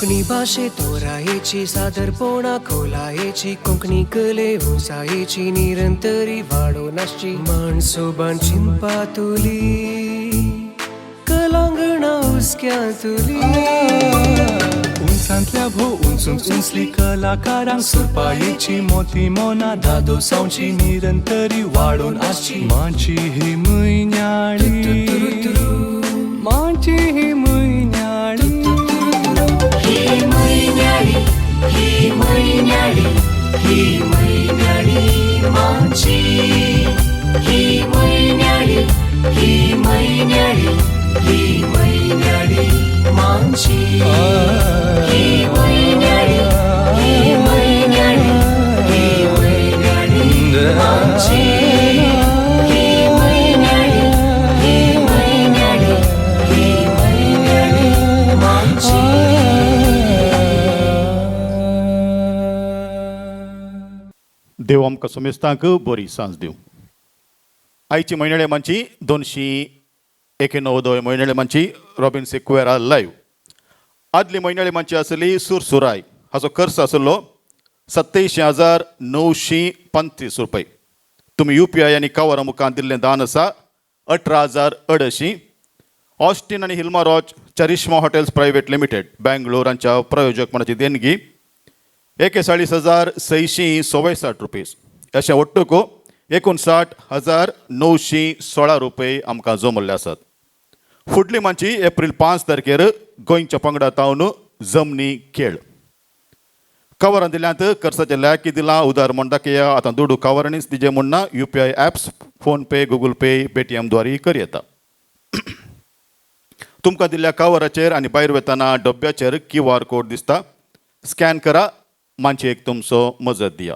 कोंकणी भाशे तोरायेची सादरपणा खोलायेची कोंकणी कले उंचायेची निरंतरी वाडो नासची माणसोबान चिंतपा तुली कलांगणा हुस्क्यांतुली. उंचांतल्या भो उंचून उंचली कलाकारांक सुरपायेची मोती मोना धादोसांवची निरंतरी वाडून आसची माची ही म्हयन्याळी, माची ही म्हयन्याळी. ही म्हयन्याळी, ही म्हयन्याळी, ही म्हयन्याळी माची. ही म्हयन्याळी, ही म्हयन्याळी, ही म्हयन्याळी माची. ही म्हयन्याळी, ही म्हयन्याळी, ही म्हयन्याळी माची. ही म्हयन्याळी, ही म्हयन्याळी, ही म्हयन्याळी माची. देव आमकां समेस्तांक बरी सांज दिवं. आयची म्हयन्याळे मांची 289 म्हयन्याळे मांची रॉबिन सिक्वेरा लायव्ह. आदली म्हयन्याळे मांची आसली सुरसुराय, हाचो खर्च आसलो 87,935 रुपये. तुमी UPI आनी कवरा मुखार दिल्लें दान आसा 18,250. ऑस्टीन आनी Hilma Roche, Charisma hotels private limited, Bangalore हांच्या प्रायोजकपणाची देणगी 41,664 रुपीज. अशें ಒಟ್ಟುಕು 59,916 रुपये आमकां जमल्ले आसात. फुडली मांची एप्रील 5 तारखेर गोंयच्या पंगडा तावन जमनी खेळ. कवरां दिल्यांत खर्चाचे ल्याकी दिलां उदार म्हण दाखया. आतां दुडू कवरांनीच दिजे म्हण ना, UPI apps, PhonePe, Google Pay, Paytm द्वारे कर येता. तुमकां दिल्ल्या कवराचेर आनी भायर वेतना डब्याचेर QR code दिसता, स्कॅन करा, मानशेक तुमचो मजत दिया.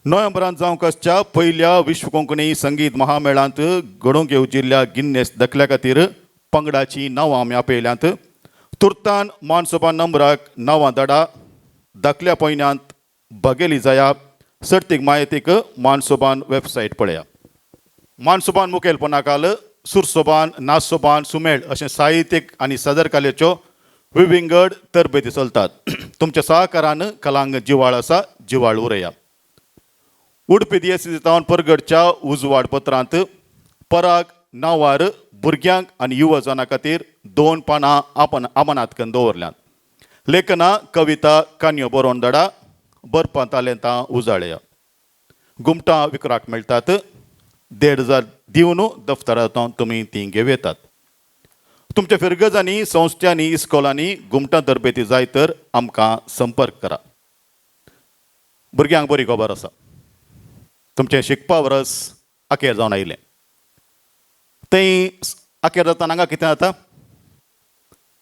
नोव्हेंबरांत जावंक आसच्या पयल्या विश्व कोंकणी संगीत महामेळांत घडोवंक येवजिल्ल्या गिन्नेस दाखल्या खातीर पंगडाचीं नांवां आमी आपयल्यांत. तुर्तान मानसोबा नंबराक नांवां धाडा. दाखल्या पयन्यांत बगेली जाया. सर्तीक म्हायतीक मानसोबान वेबसायट पळया. मानसोबान मुखेलपणा खाल सुरसोबान, नाचसोबान, सुमेळ अशें साहित्यीक आनी सदर कलेच्यो विविंगड तरबेती चलतात. तुमच्या सहकारान कलांग जिवाळ आसा, जिवाळ उरया. उडपी दियेसीतावन परगडच्या उजवाड पत्रांत पराग नांवार भुरग्यांक आनी युवजना खातीर 2 पानां आपण अमानात करून दवरल्यांत. लेखनां, कविता, काणयो बरोवन धाडा. बरपांत तालेंतां उजाळया. घुमटां विकराक मेळटात. 1,500 दिवन दफ्तरांत तुमी तीं घेवं येतात. तुमच्या फिरगजांनी, संस्थांनी, इस्कोलांनी घुमटां तरबेती जाय तर आमकां संपर्क करा. भुरग्यांक बरी खबर आसा, तुमचें शिकपा वरस अखेर जावन आयलें. थंय अखेर जातना हांगा कितें जाता,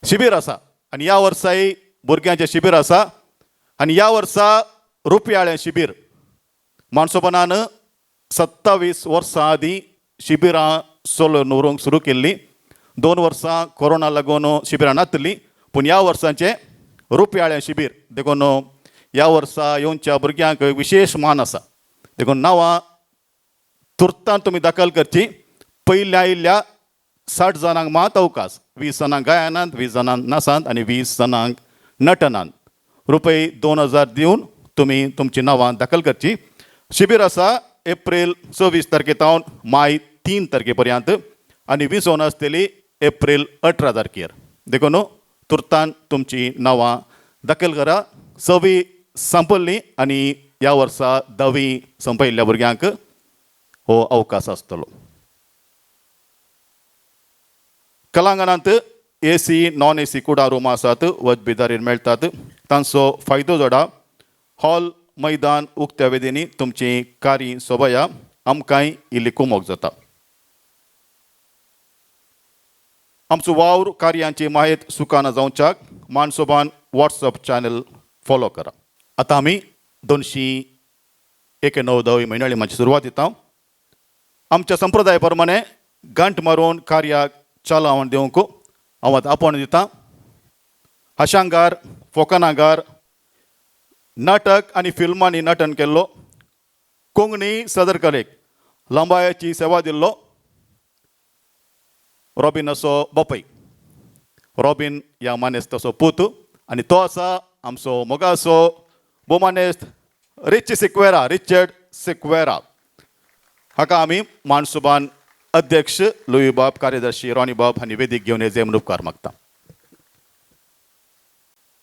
शिबीर आसा आनी ह्या वर्साय भुरग्यांचें शिबीर आसा आनी ह्या वर्सा रुपयाळें शिबीर. मानसोपणान 27 वर्सां आदीं शिबिरां चलोवन व्हरूंक सुरू केल्लीं. 2 वर्सां कोरोना लागून शिबिरां नातलीं, पूण ह्या वर्सांचें रुपयाळें शिबीर, देखून ह्या वर्सा येवच्या भुरग्यांक विशेश मान आसा. देखून नांवां तुर्तान तुमी दाखल करची. पयल्या आयिल्ल्या 60 जाणांक मात अवकाश. 20 जाणांक गायनांत, 20 जाणांक नासांत आनी 20 जाणांक नटनांत. रुपये 2000 दिवन तुमी तुमची नांवां दाखल करची. शिबीर आसा एप्रील 26 तारखे तावन माय 3 तारखे पर्यंत आनी विसोवन आसतली एप्रील 18 तारखेर. देखून तुर्तान तुमची नांवां दाखल करा. सवी संपल्ली आनी ह्या वर्सा धावी संपयल्ल्या भुरग्यांक हो अवकाश आसतलो. कलांगणांत AC, non AC कुडां रुमां आसात, वजबीदारीर मेळटात, तांचो फायदो जोडा. हॉल, मैदान उक्त्या वेदींनी तुमची कार्य सोबया, आमकांय इल्ली कुमोक जाता. आमचो वावर कार्यांची माहेत सुकाना जावच्याक मानसोबान वॉट्सअप चॅनल फॉलो करा. आतां आमी 289 म्हयन्याळी मातशी सुरवात दिता. आमच्या संप्रदाय प्रमाणे घांट मारून कार्याक चालावण दिवंक हांव आतां आपोवण दिता. हाशांगार, फोकानागार, नाटक आनी फिल्मांनी नटन केल्लो, कोंकणी सदर कलेक लांबायाची सेवा दिल्लो रॉबिन असो बापय, रॉबिन ह्या मानेस्ताचो पूत आनी तो आसा आमचो मोगासो भोवमानेस्त रिची सिक्वेरा, रिचर्ड सिक्वेरा. हाका आमी मानसुबान अध्यक्ष लुईबाब, कार्यदर्शी रॉनीबाब हांणी वेदीक घेवन येजे म्हूण उपकार मागता.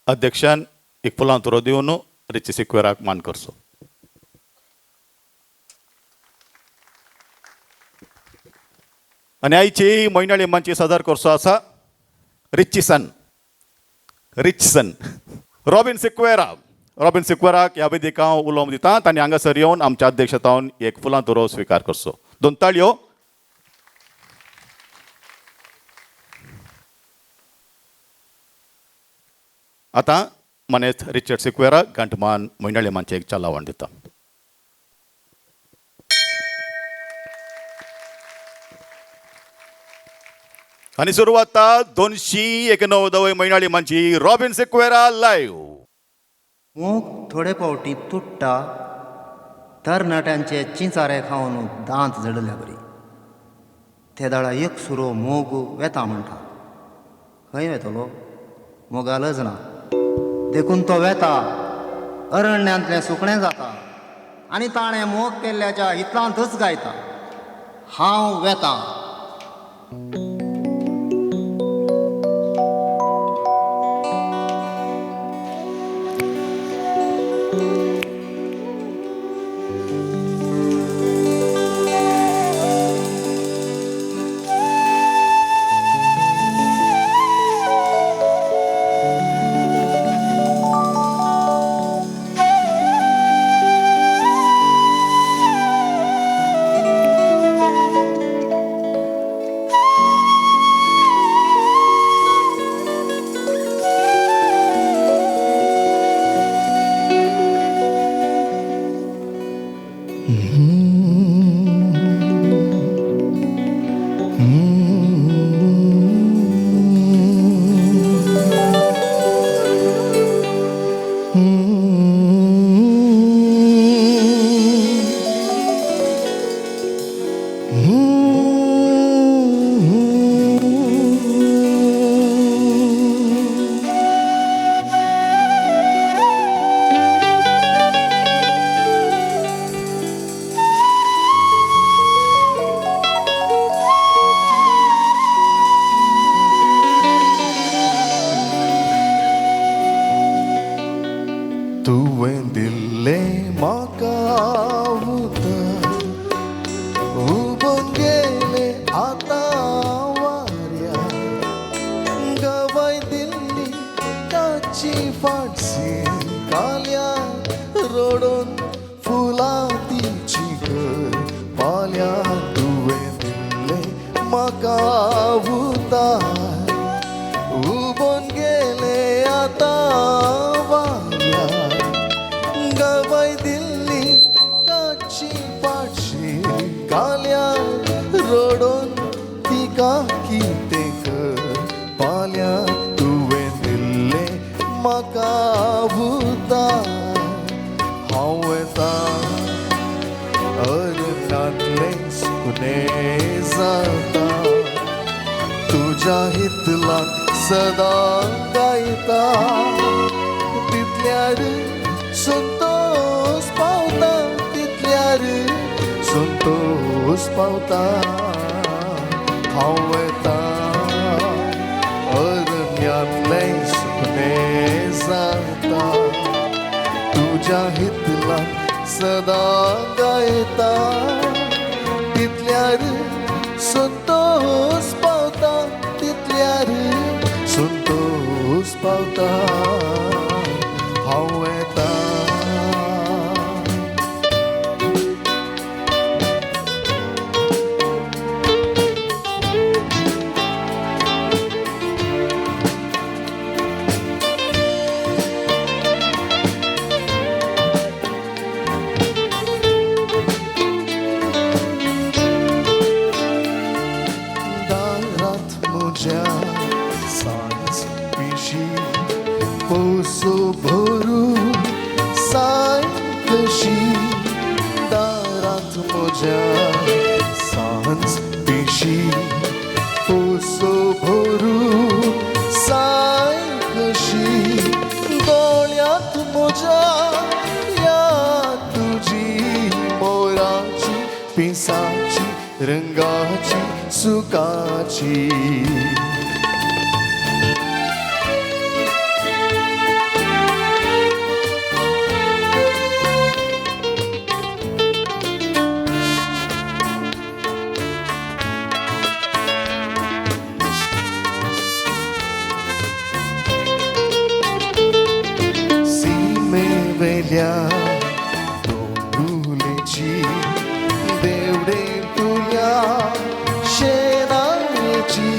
अध्यक्षान एक फुलां तुरो दिवन रिची सिक्वेराक मान करचो. आनी आयची म्हयन्याळी मानची सादर करचो आसा रिचिसन रिचसन रॉबीन सिक्वेरा. रॉबीन सिक्वेराक ह्या वेदीक हांव उलोवंक दिता. तांणी हांगासर येवन आमच्या अध्यक्षतावन एक फुलां तुरो स्विकार करचो. दोन ताळयो. आतां मानेस्त रिचर्ड सिक्वेरा घंटमान म्हयन्याळे मानचे एक चलावण दिता. आनी सुरवात 289 म्हयन्याळी मानची रॉबीन सिक्वेरा लायव्ह. मोग थोडे फावटी तुट्टा, तरणाट्यांचे चिंचारे खावन दांत जडल्या बरी. ते दाळा एक सुरो मोग वेता म्हणटा, खंय वेतलो मोगालच ना, देखून तो वेता अरण्यांतलें सुकणें जाता आनी ताणें मोग केल्ल्याच्या हितलांतच गायता, हांव वेता. तुवें दिल्लें म्हाका उतर उबोन गेलें आतां वाऱ्यार, गवाय दिल्ली ताची फाटसी काल्या रडोन फुलां तिची कर पाल्या. तुवें दिल्लें म्हाका उतर उबोन गेलें आतां वाऱ्यार, गवाय दिल्ली काची पाटशी काल्या रडोन तिका कितें कर पाल्या. तुवें दिल्लें म्हाका उतर हांव वेता अरण्यांतलें सुकणें जाता, तुज्या हितलांत सदां गायता, तितल्यार संतोष पावता, तितल्यार संतोष पावता. हांव वेता अरण्यांतलें सुकणें जाता, तुज्या हितलांत सदां गायता, तितल्यार संतोष पावता, तितल्यार संतोष पावता. हांव वेता. दारात म्हज्या सांज पिशी म्हज्या याद तुजी मोराची पिसाची रंगाची सुखाची. सीमेवेल्या दोंगुलेची देवडे तुल्या शेणाची,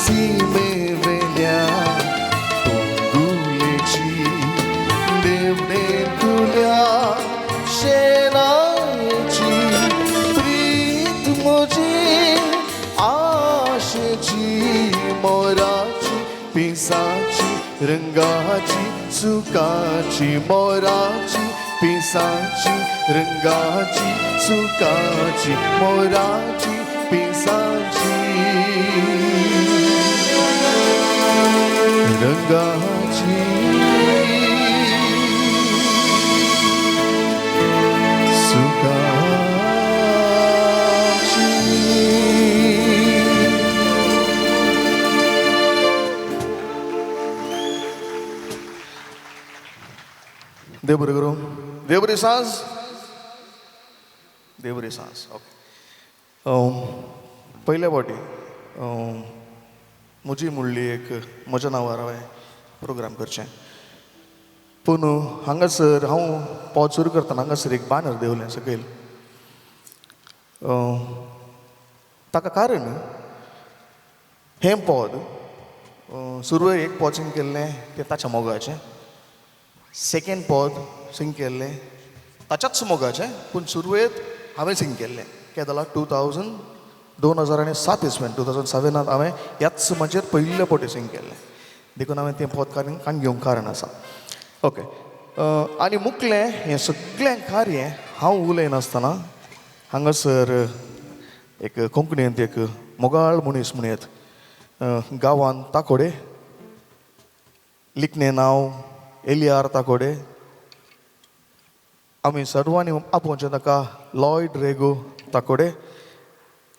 सीमेवेल्या दोंगुलेची देवडे तुल्या शेणाची, प्रीत म्हजी आशेची मोराची पिसाची रंगाची सुखाची, मोराची पिसाची रंगाची सुखाची, मोराची पिसाची रंगाची सुखाची. देव बरें करूं. देव बरी सांज, देव बरी सांज. ओके, पयल्या फावटी म्हजी म्हणली एक म्हज्या नांवार हांवें प्रोग्राम करचें, पूण हांगासर हांव पॉज सुरू करतना हांगासर एक बानर देंवलें सकयल. ताका कारण हें पद सुरवेक एक पद सिंग केल्लें तें ताच्या मोगाचें, सेकेंड पद सिंग केल्लें ताच्याच मोगाचें, पूण सुरवेक हांवें सिंग केल्लें केदला 2007 इसवेन 2007 हांवें ह्याच माचयेर पयल्या फावटी सिंग केल्लें, देखून हांवें तें पद कारण घेवंक कारण आसा. ओके, आनी मुकलें हें सगळें कार्य हांव उलयनासतना हांगासर एक कोंकणींत एक मोगाळ मनीस म्हणयत, गांवांत ताकोडे, लिखणें नांव एलियार ताकोडे, आमी सर्वांनी आपोवचें ताका लॉयड रेगो ताकोडे.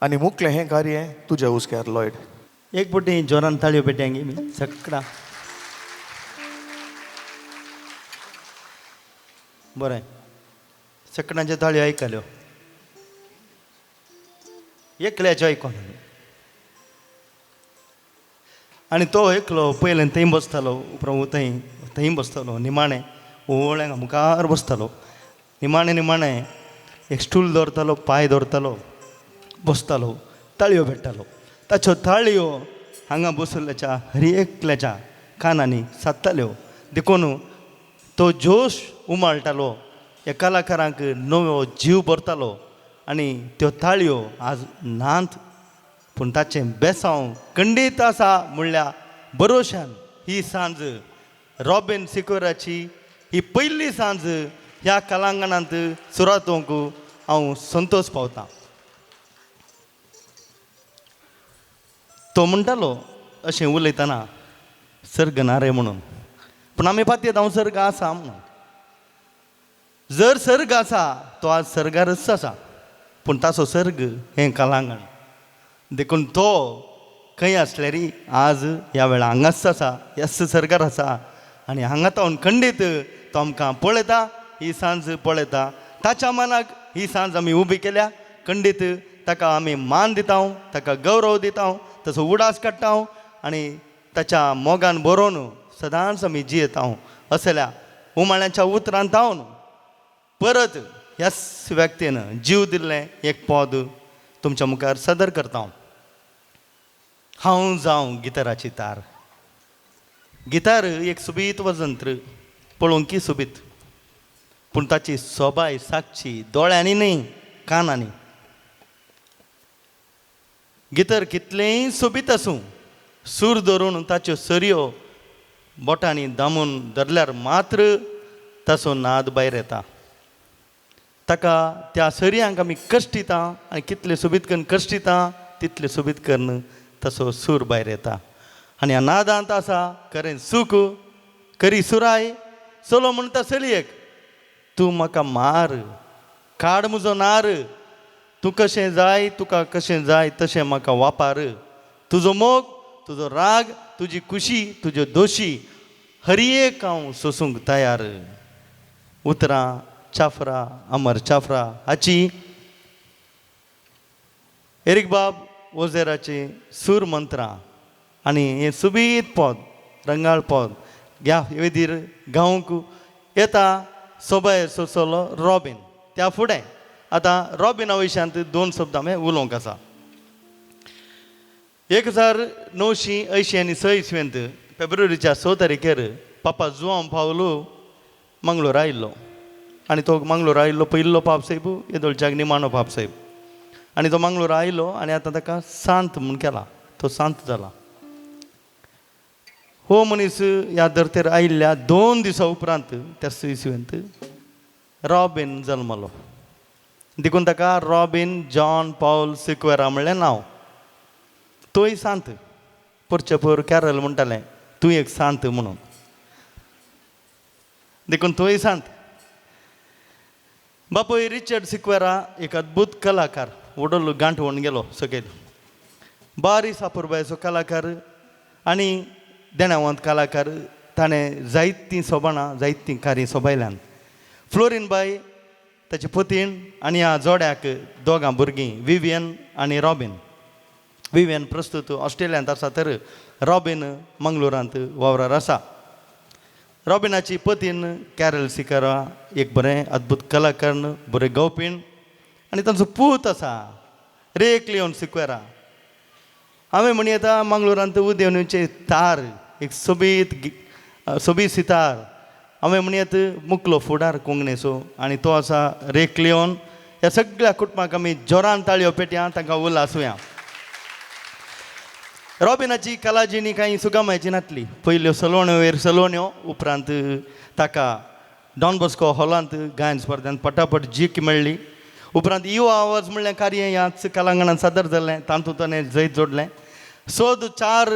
आनी मुकलें हें कार्य तुज्या हुस्क्यार लॉयड. एक फावटी जोरान ताळयो पेट्यांगी मी सगळा बरें सकणाच्यो ताळयो आयकल्यो, एकल्याच्यो आयकोन. आनी तो एकलो पयल्यान थंय बसतालो, उपरांत थंय थंय बसतालो, निमाणें ओवळ्यांक मुखार बसतालो, निमाणें निमाणें एक स्टूल दवरतालो, पांय दवरतालो, बसतालो, ताळयो भेट्टालो. ताच्यो ताळयो हांगा बसलेच्या हर एकल्याच्या कानांनी सादताल्यो. देखून तो जोश उमाळटालो, ह्या कलाकारांक नवो जीव भरतालो आनी त्यो ताळयो आज नात, पूण ताचें बेसांव खंडीत आसा म्हणल्या भरोश्यान ही सांज रॉबीन सिकोराची ही पयली सांज ह्या कलांगणांत सुरवात जावंक हांव संतोश पावतां. तो म्हणटालो अशें उलयतना सर्ग ना रे म्हणून, पूण आमी पातयेत हांव सर्ग आसा म्हणून. जर सर्ग आसा तो आज सर्गारच आसा, पूण ताचो सर्ग हें कलांगण. देखून तो खंय आसल्यारी आज ह्या वेळार हांगाच आसा, ह्याच सर्गार आसा आनी हांगा तावन खंडीत तो आमकां पळयता, ही सांज पळयता. ताच्या मनाक ही सांज आमी उबी केल्या, खंडीत ताका आमी मान दिता, ताका गौरव दिता, तसो उडास काडटा आनी ताच्या मोगान बरोवन सदांच आमी जियेता. असल्या उमाळ्यांच्या उतरान तावन परत ह्याच व्यक्तीन जीव दिल्लें एक पद तुमच्या मुखार सादर करता. हांव जावं गिटाराची तार. गिटार एक सोबीत वजंत्र, पळोवंकी सोबीत, पूण ताची सोबाय सादची दोळ्यांनी न्हय कानांनी. गिटार कितलेंय सोबीत आसूं, सूर धरून ताच्यो सरयो बोटांनी दामून धरल्यार मात्र ताचो नाद भायर येता. ताका त्या सरयांक आमी कश्टिता आनी कितले सोबीत करून कश्टिता तितले सोबीत करून ताचो सूर भायर येता. आनी ह्या नादांत आसा खरें सूख, खरी सुराय. चलो म्हणटा चलयेक तूं म्हाका मार, काड म्हजो नार, तूं कशें जाय तुका कशें जाय तशें म्हाका वापार, तुजो मोग तुजो राग तुजी खुशी तुज्यो दोशी हर एक हांव सोसूंक तयार. उतरां चाफ्रा अमर चाफ्रा हाची एरीक बाब ओझेराची सूर मंत्रां आनी हें सुबीत पद रंगाळ पद ह्या वेदीर गावंक येता सोबाय सोसलो रॉबीन. त्या फुडें आतां रॉबिना विशयांत दोन शब्द हांवें उलोवंक आसा. 1986 इसवेंत फेब्रुवारीच्या 6 तारखेर पापा जुआंव पावलो मंगळूर आयिल्लो आनी तो मंगळूर आयिल्लो पयिल्लो पाप साहेब येदोळच्याक निमाणो पाप साहेब आनी तो मंगळूर आयलो आनी आतां ताका सांत म्हूण केला, तो सांत जाला. हो मनीस ह्या धर्तेर आयिल्ल्या 2 दिसां उपरांत त्या इसवेंत रॉबीन जल्मलो, देखून ताका रॉबीन जॉन पावल सिक्वेरा म्हणलें नांव. तोय सांत, पोरचे पोर कॅरल म्हणटालें तूं एक सांत म्हणून, देखून तोय सांत. बापूय रिचर्ड सिक्वेरा एक अद्भूत कलाकार, वडोल गांठ होवन गेलो सकयल, बारी सापुरबायचो कलाकार आनी देणावंत कलाकार. ताणें जायतीं सोबाणां जायतीं कार्यां सोबायल्यान. फ्लोरीन बाय ताची पतीण आनी ह्या जोड्याक दोगां भुरगीं विवियन आनी रॉबीन. विवियन प्रस्तूत ऑस्ट्रेलियांत आसा तर रॉबीन मंगळुरांत वावरार आसा. रॉबिनाची पतीन कॅरल सिकरा एक बरें अद्भूत कलाकार, बरें गावपीण आनी तांचो पूत आसा रेक लियोन सिक्वेरा. हांवें म्हणी येता मंगळुरांत उदेवनीचे तार एक सोबीत सोबीत सितार हांवें म्हणयत मुकलो फुडार कोंकणीचो आनी तो आसा रेक लियोन. ह्या सगळ्या कुटुंबाक आमी जोरान ताळयो पेटया, तांकां उल्हासुया. रॉबिनाची कलाजिणी कांय सुगामायची नासली. पयल्यो सलोण्यो वयर सलोण्यो, उपरांत ताका डॉन बॉस्को हॉलांत गायन स्पर्धांत पटापट जीक मेळ्ळी. उपरांत युवा आवाज म्हणलें कार्य ह्याच कलांगणांत सादर जालें, तातूंत ताणें जैत जोडलें. 4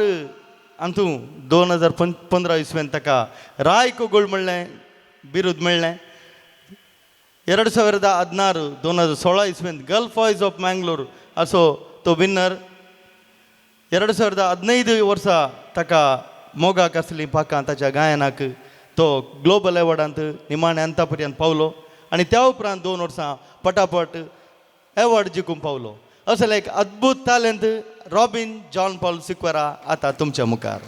अंतू 2015 इसवेंत ताका राय कोगूळ म्हणलें बिरूद मेळ्ळें. 2016 2016 इसवेंत गल्फ वॉयस ऑफ मँगलोर असो तो विन्नर. 2015 वर्सा ताका मोगाक आसलीं पाकां ताच्या गायनाक तो ग्लोबल एवॉर्डांत निमाण्या अंता पर्यंत पावलो आनी त्या उपरांत 2 वर्सां पटापट एवॉर्ड जिखूंक पावलो. असलें एक अद्भूत तालेंत रॉबीन जॉन पॉल सिक्वेरा आतां तुमच्या मुखार.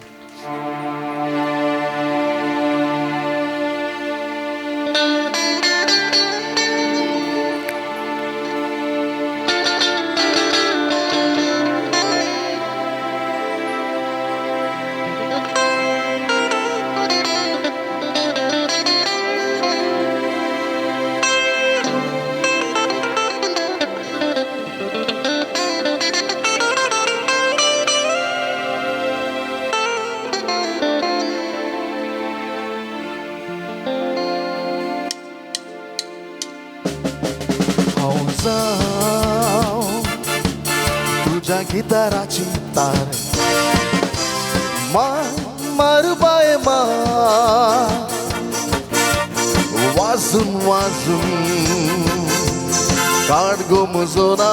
तुज्या गिटाराची तार मा मार बाय मा वाजून वाजून काड गो म्हजो ना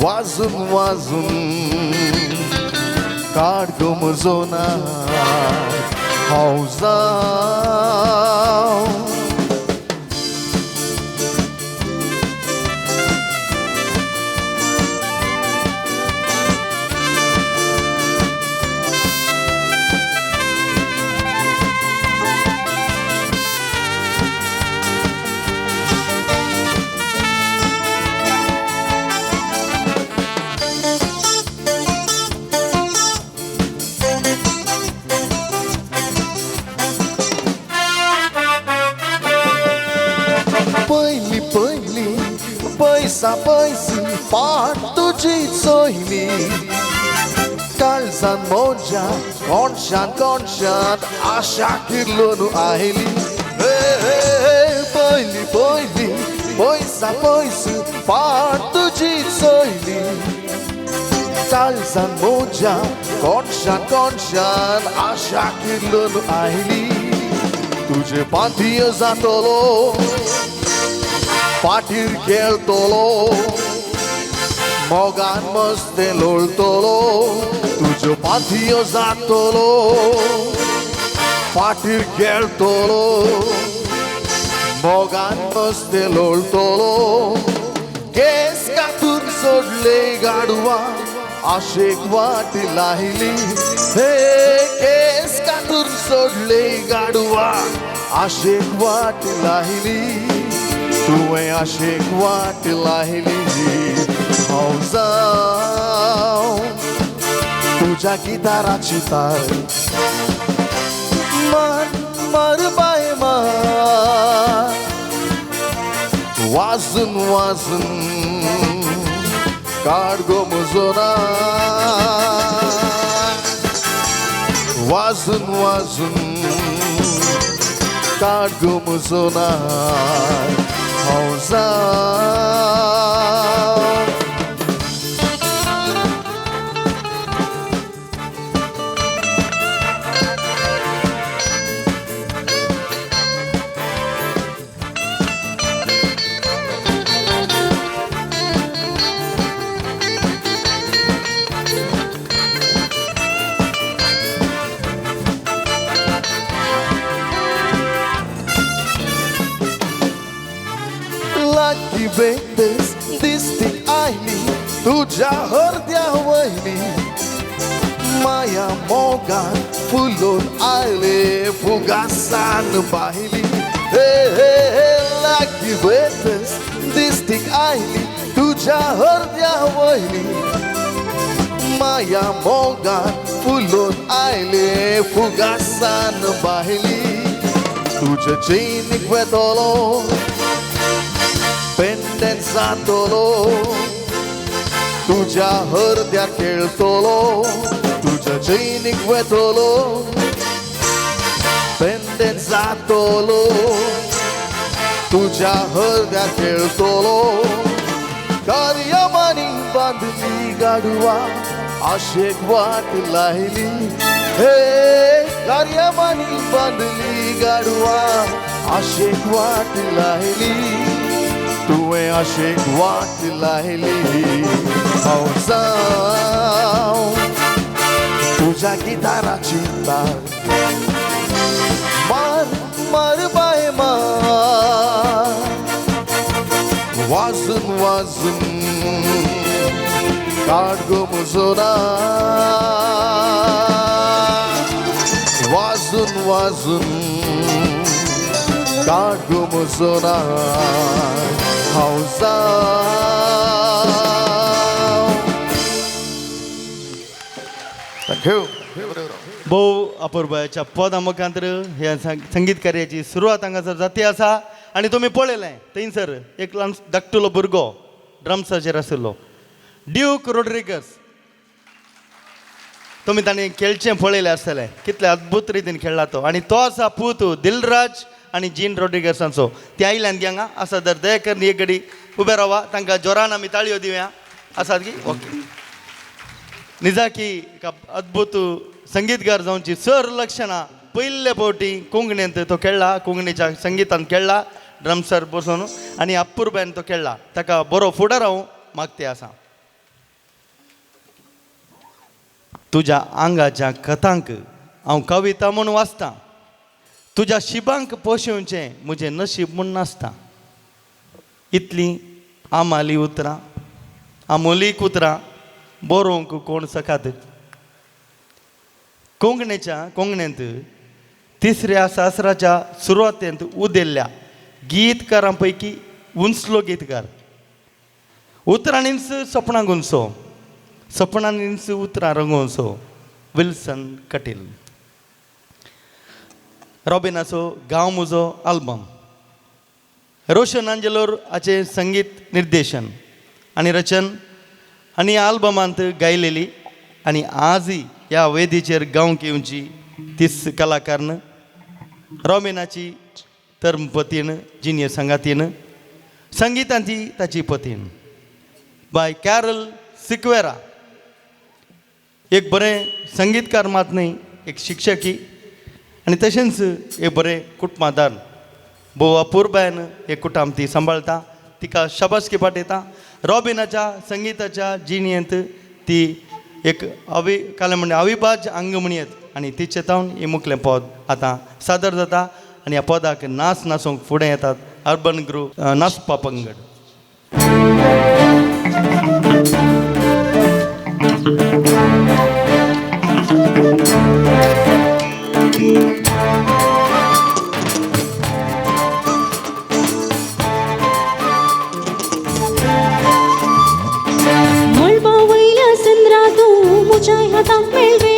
वाजून वाजून काड गो म्हजो ना हांव जावं. पयली पयली पयसा पयसी पाट तुजी चोयली काळजान मोज्या कोणशान कोणशान आशा किर्लोन आयली. पयली पयली पयसा पयसी पाट तुजी चोयली काळजान मोजा कोणशान कोणशान आशा किल्लून आयली तुजे पांथीय जातलो फाटीर खेळतलो मोगान मस्ते लोळतलो तुज्यो पांथयो जातलो फाटीर खेळतलो मोगान मस्ते लोळतलो केस कातून सोडले गाडवा आशेक वाट लायली हे केस कातून सोडले गाडवा आशेक वाट लायली तुवें आशेक वाट लायली हांव जावं तुज्या गिटाराची तार मार मार बाय मार वाजून वाजून काड गो म्हजो नाय वाजून वाजून काड गो म्हजो नाय हांव जावं. लागीं वेतच दिस्तीक आयली तुज्या हरद्या वयली माया मोगान फुलोवन आयले फुगासान बायली हे हे हे लागीं वेतच दिस्तीक आयली तुज्या हरद्या वयली माया मोगान फुलोवन आयले फुगासान बायली तुज्या चेनीक वेतलो पेंडेन जातलो तुज्या हरद्यार खेळतलो तुज्या चैनीक वेतलो पेंडेन जातलो तुज्या हरद्यार खेळतलो कार्यामानी बांदली गाडवा आशेक वाट लायली हे कार्यामानी बांदली गाडवा आशेक वाट लायली तुवें आशेक वाट लायली हांव जावं तुज्या गिटाराची तार मार मार बाय मार वाजून वाजून काड गो म्हजो नाय वाजून वाजून काड गो म्हजो नाय हांव जावं. Thank you. भोव अपुरबायाच्या पदा मुखांतर ह्या संगीत कार्याची सुरवात हांगासर जाती आसा आनी तुमी पळयलें थंयसर एक ल्हान धाकटुलो भुरगो ड्रम्साचेर आशिल्लो ड्यूक रोड्रिगस तुमी ताणें खेळचें पळयलें आसतलें कितले अद्भुत रितीन खेळ्ळा तो आनी तो आसा पूत दिलराज आनी जीन रोड्रिगसांचो ते आयल्यान गी हांगा आसा तर दया करून एक घडी उबे रावा तांकां जोरान आमी ताळयो दिवया आसात की ओके. निजाकी एक अद्भुत संगीतकार जावची सर लक्षणां पयले फावटी कोंकणींत तो खेळ्ळा कोंकणीच्या संगितान खेळ्ळा ड्रम्सर बसून आनी अपुरबायन तो खेळ्ळा ताका बरो फुडार हांव मागते आसा. तुज्या आंगाच्या कथांक हांव कविता म्हूण वाचतां तुज्या शिबांक पोशेवचें म्हजें नशीब म्हूण नासता इतलीं आमाली उतरां आमोलीक उतरां बरोवंक कोण सकात. कोंकणीच्या कोंकणींत तिसऱ्या सासराच्या सुरवातेंत उदेल्ल्या गीतकारां पैकी उंचलो गीतकार उतरांनीच सपनां गुंसो सपनांनीच उतरां रंगोवचो विल्सन कटील. रॉबिनाचो गांव म्हजो आल्बम रोशन आंजेलोर हाचें संगीत निर्देशन आनी रचन आनी ह्या आल्बमांत गायलेली आनी आजय ह्या वेदीचेर गावंक येवची तीस कलाकारन रॉबिनाची धर्मपतीन जिनियर सांगातीन संगितांची ताची पतीन बाय कॅरल सिक्वेरा. एक बरें संगीतकार मात न्ही, एक शिक्षकी आनी तशेंच एक बरें कुटुंबादार भोव अपुरबायन एक कुटुंब ती सांबाळटा. तिका शाबासकी पाठयता. रॉबिनाच्या संगीताच्या जिणेंत ती एक अवि काल म्हणजे अविभाज्य अंग म्हणयेत आनी तिचे तावन ही मुखलें पद आतां सादर जाता आनी ह्या पदाक नाच नाचूंक फुडें येतात अर्बन ग्रू नाचपा पंगड. मळबा वयल्या संद्रा तूं म्हज्या हाताक मेळ रे,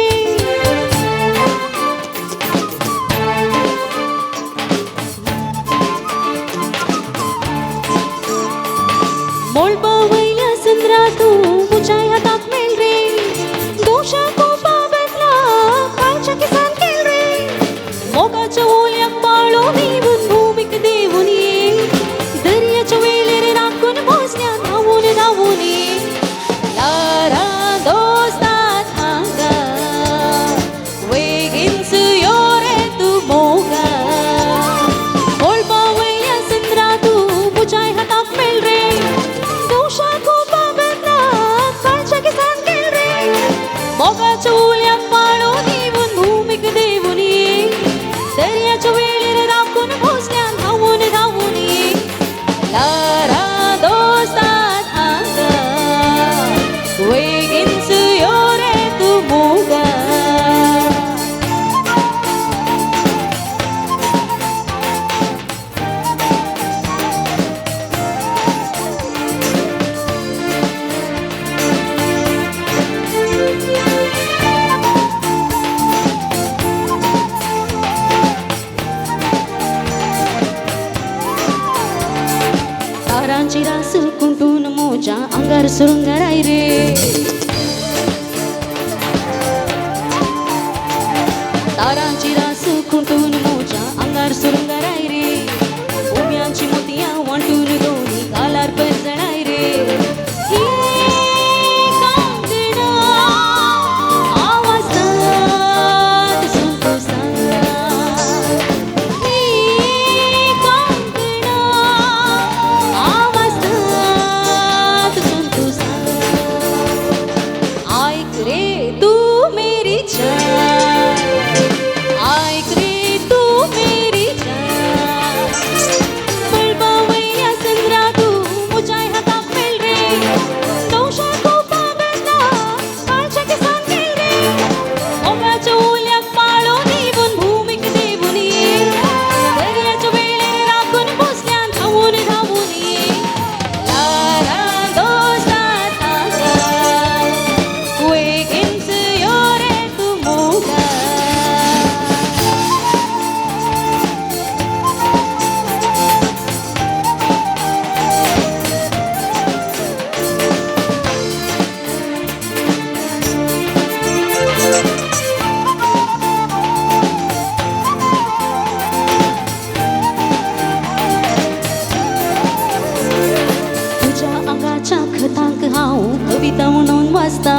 मळबा वयल्या संद्रा तूं म्हज्या हाताक मेळ रे, दोशा कोपा बदला काळच्या किसान केल रे, मोगाच्या ओल्याक पाळो दिवन भूमीक देवून ये, दर्याच्या वेळेर राखून भोसल्या धांवून धांवून ये, लारा दोस्तात हांगा वेगींच यो रे तूं मोगा, मळबा वयल्या संद्रा तूं म्हज्या हाताक मेळ रे, दोशा कोपा बदला काळच्या किसान केल रे, मोगाच्या उल्याक पाळो दिवन भूमीक देवून ये, दर्याच्या वेळेर राखून भोसल्या धांवून धांवून ये, लारा दोस्तात हांगा वेगींच यो रे तूं मोगा. तारांची रास कुंटून मोजा अंगार सुरुंगाराय रे, तारांची रास कुंटून मोजा अंगार सुरुंगाराय रे, उम्यांची मोतयां वांटून दोनी गालार परजणाय रे, ही कांगणां आवाजात संतोषात, ही कांगणां आवाजात संतोषात, ऐक रे तू मेरी जान, ऐक रे तू मेरी जान, मळबा वयल्या संद्रा तूं म्हज्या हाताक मेळ रे, दोशा कोपा बदला काळच्या किसान केल रे, मोगाच्या उल्याक पाळो दिवन भूमीक देवून ये, दर्याच्या वेळेर राखून भोसल्यान धांवून धांवून ये, लारा दोस्तात हांगा वेगींच यो रे तूं मोगा. तुज्या आंगाच्या खतांक हांव कविता म्हणून वाचता,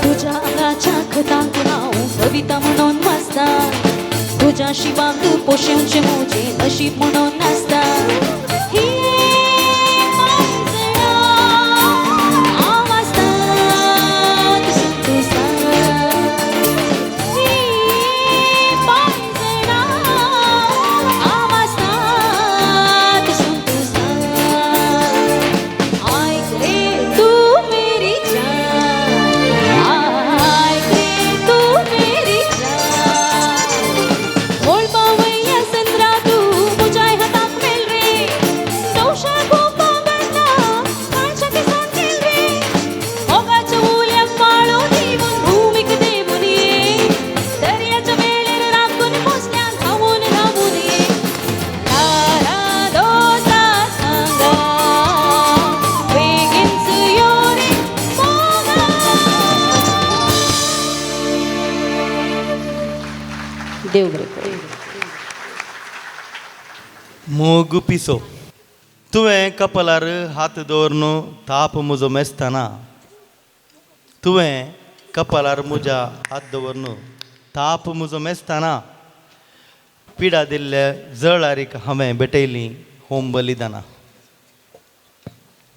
तुज्या आंगाच्या खतांक हांव कविता म्हणून वाचता, तुज्या शिवाक पोशेवचें म्हजें नशीब म्हणून नासता, ही पांजणां आवाजात संतोषात, ही पांजणां आवाजात संतोषात, ऐक रे तूं मेरी जान, ऐक रे तूं मेरी जान, मळबा वयल्या संद्रा तूं म्हज्या हाताक मेळ रे, दोशा कोपा बदला काळच्या किसान केल रे, मोगाच्या उल्याक पाळो दिवन भूमीक देवून ये, दर्याच्या वेळेर राखून भोसल्यान धांवून धांवून ये, लारा दोस्तात हांगा वेगींच यो रे मोगा. देव बरें करूं. मोग पिसो. तुवें कपलार हात दवरून ताप म्हजो मेजतना, तुवें कपलार म्हज्या हात दवरून ताप म्हजो मेजतना, पिडा दिल्ले जळारीक हांवें भेटयली होम बलिदाना.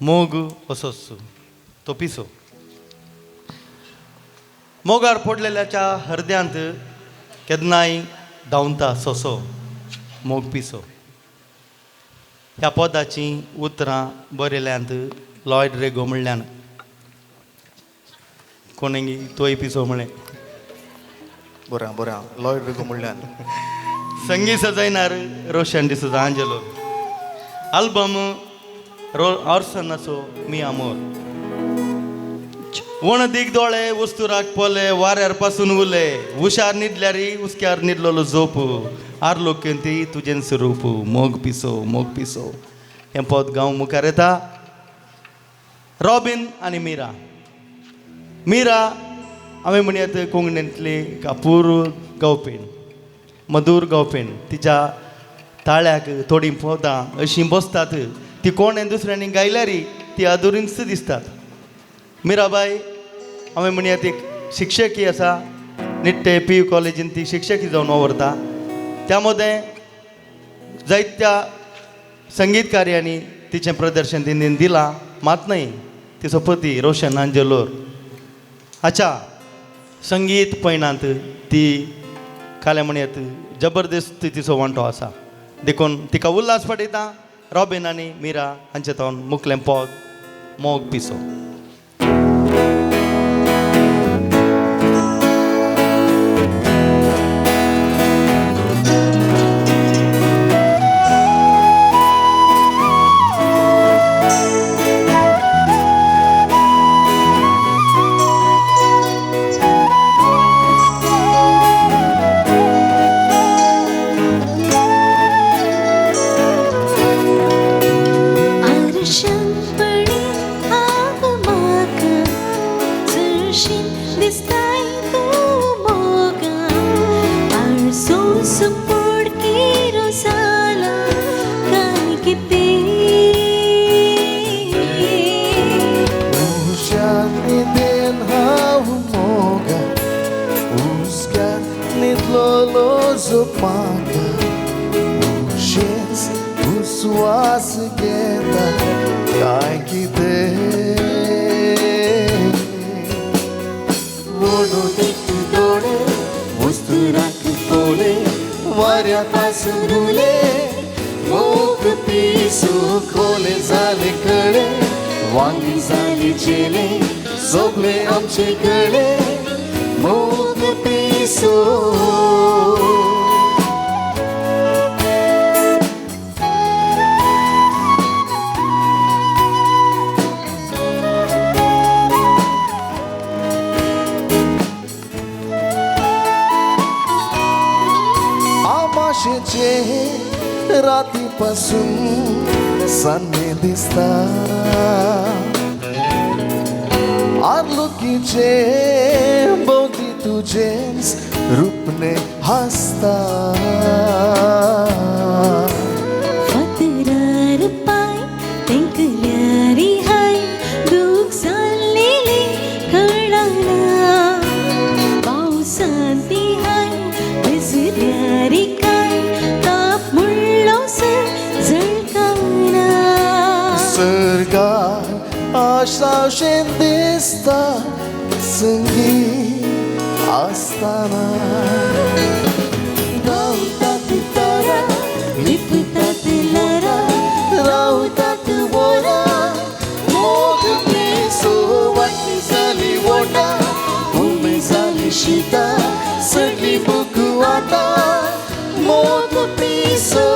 मोग असोच तो पिसो, मोगार पडलेल्याच्या हृदयांत केन्नाय धांवता सोंसो, मोग पिसो. ह्या पदाचीं उतरां बरयल्यांत लॉयड रेगो म्हणल्यान, कोणें तोय पिसो म्हळें. बरें बरें, लॉयड रेगो म्हणल्यान. संगीत सजयनार रोशन डिसोजा आंजेलो. आल्बम ऑर्सनाचो मी आमोर. वणदीक दोळे वस्तुराक पोले, वाऱ्यार पासून उले, हुशार न्हिदल्यारी हुस्क्यार न्हिदलेलो झोप, आरलोक्यंती तुजें स्वरूप, मोग पिसो मोग पिसो. हें पद गांव मुखार येता रॉबीन आनी मिरा. मिरा हांवें म्हणयात कोंकणींतली अपूर्व गावपीण, मधूर गावपीण. तिच्या ताळ्याक थोडीं पदां अशीं बसतात, ती कोणें दुसऱ्यांनी गायल्यारी ती अदुरींच दिसतात. मिराबाय हांवें म्हणयात एक शिक्षकी आसा, निट्टे पी यू कॉलेजीन ती शिक्षकी जावन वावुरता. त्या मदें जायत्या संगीत कार्यांनी तिचें प्रदर्शन तिणें दिलां, मात न्हय तिचो पती रोशन आंजेलोर हाच्या संगीत पयणांत ती काल्या म्हणयात जबरदस्त तिचो वांटो आसा. देखून तिका उल्हास पडयता रॉबीन आनी मिरा हांचे तोंड मुखलें पद मोग पिसो. रातीपासून सान्ने दिसता, आर्लुकीचे भोंवती तुजेंच रुपने हासता. फातरार पांय तेंकल्यारी हाय दूख जाल्लेली कळना, पावसान ती हाय भिजल्यारी काय ताप मुळ्ळो जळकाना. सर्गार आशाशें दिसता संगीत आसतना, धांवतात तारा लिपतात ल्हारां रावतात वरां, मोग पिसो वाटली जाली वोटां, उमे जाली शितां, सगळी भूक आतां, मोग पिसो.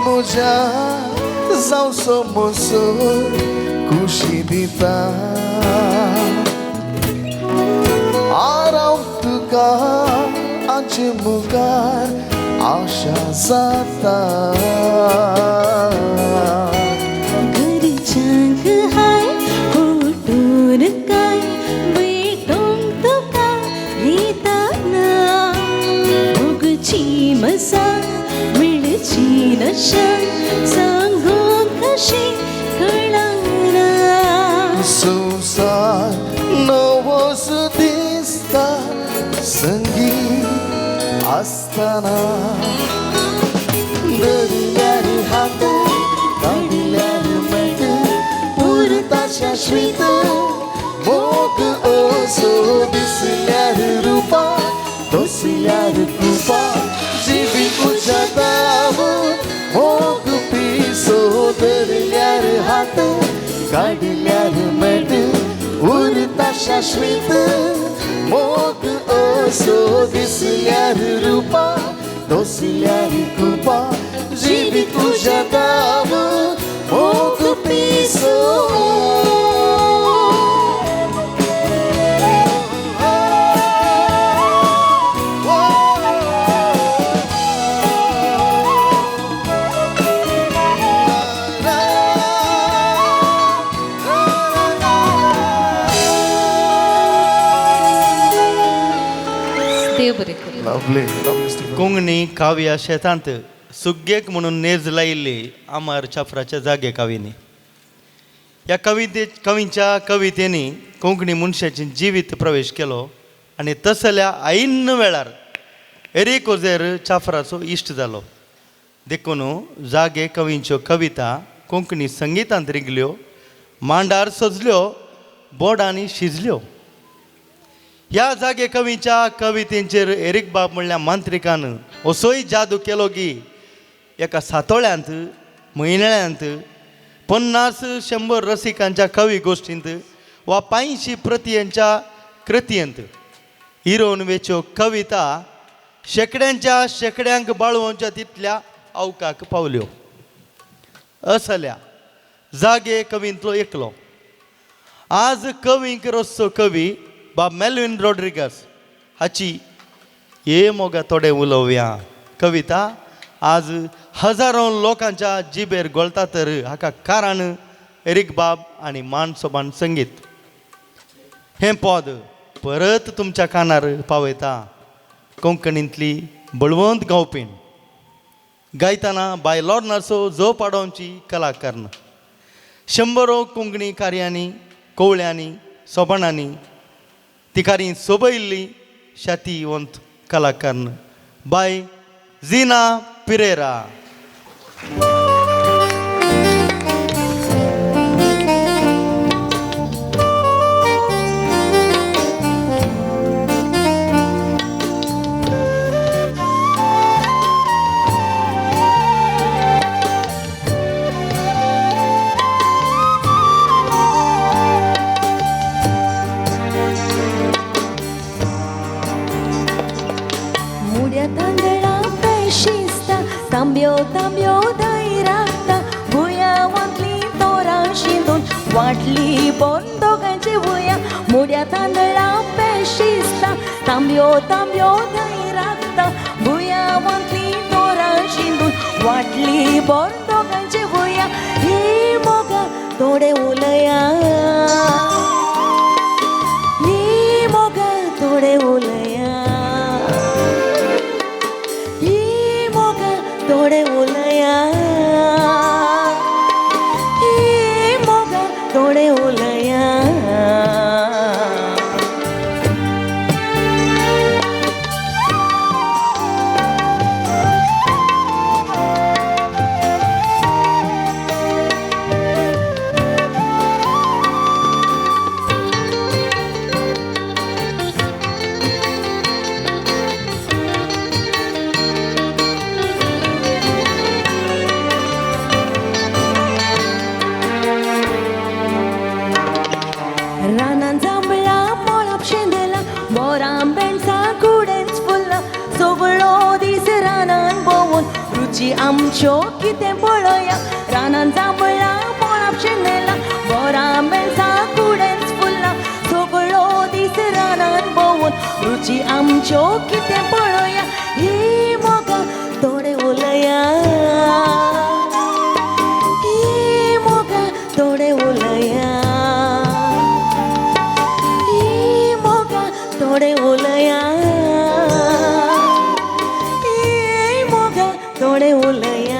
म्हज्या जावचो मोसो खुशी दिता, आराव तुका आमचे मुखार आशा जाता. घरच्यांक हाय फोटून काय भेटोंक तुका येताना मोगची मजा मेळची नशा सांगूंक कशी कळना. संवसार नवोच दिसता संगीत आसतना. धरल्यार हात काडल्यार मेट उरता शाश्वीत मोग असो. दिसल्यार रुपा दोसल्यार कृपा जिवीत उजाताव मोग पिसो. धरल्यार हात काडल्यार मेट उरता शाश्वीत मोग असो. दिसल्यार रुपा दोसल्यार कृपा जिवीत उजाताव मोग पिसो. देव बरें करूं. Lovely, lovely Stephen. Konkani Kavya शेतांत सुग्गेक म्हणून नेज लायिल्ली अमर चाफ्राच्या जागे कावींनी. ह्या कवींच्या कवितेंनी कोंकणी मनशाचें जिवीत प्रवेश केलो आनी तसल्या ऐन वेळार एरीक ओझेर चाफ्राचो इश्ट जालो. देखून जागे कवींच्यो कविता कोंकणी संगितांत रिगल्यो, मांडार सजल्यो, बोर्डांनी शिजल्यो. ह्या जागे कवीच्या कवितेंचेर एरीक बाब म्हणल्या मांत्रिकान असोय जादू केलो की एका सातोळ्यांत म्हयन्याळ्यांत 50-100 रसिकांच्या कवी गोश्टींत वा 85 प्रतियांच्या कृतयेंत हिरोनवेच्यो कविता शेंकड्यांच्या शेंकड्यांक बाळोवच्या तितल्या अवकाक पावल्यो. असल्या जागे कवींतलो एकलो आज कवींक रसचो कवी बाब मेल्विन रॉड्रिगस हाची ये मोगा थोडे उलोवया कविता आज हजारो लोकांच्या जिबेर गोळता. तर हाका कारण एरीक बाब आनी मान सोबान संगीत. हें पद परत तुमच्या कानार पावयता कोंकणींतली बळवंत गावपीण गायतना बाय लॉर्नासो जो पाडोवची कलाकार. शंबरो कोंकणी कार्यांनी कोवळ्यांनी सोबाणांनी ती कार्य सोबयल्ली शातीवंत कलाकार बाय झिना पिरेरा. मुड्या तांदळा पेशिस्ता तांब्यो तांब्यो धंय राखता भुंयावांतली तोरां शिंदून वांटली बोंदोगांची भुंया. मुड्या तांदळा पेशिस्ता तांब्यो तांब्यो धंय राखता भुंयावांतली तोरां शिंदून वांटली बोंदोगांची भुंया. ही मोगा थोडे उलया, ही मोगा थोडे उलया, ही मोगा थोडे उलया, ही मोगा थोडे उलया. रानान जांबळा मळप शेंदला बोरां बेणसां कुडेंच फुल्ला सगळो दीस रानान भोंवून रुची आमच्यो कितें पळया. रानान जांबळा मळप शेंदला बोरां बेणसां कुडेंच फुल्ला सगळो दीस रानान भोंवून रुची आमच्यो कितें पळया. ही मोगा उलया, ये मोगा थोडे उलया, ये मोगा थोडे उलया, ये मोगा थोडे उलया.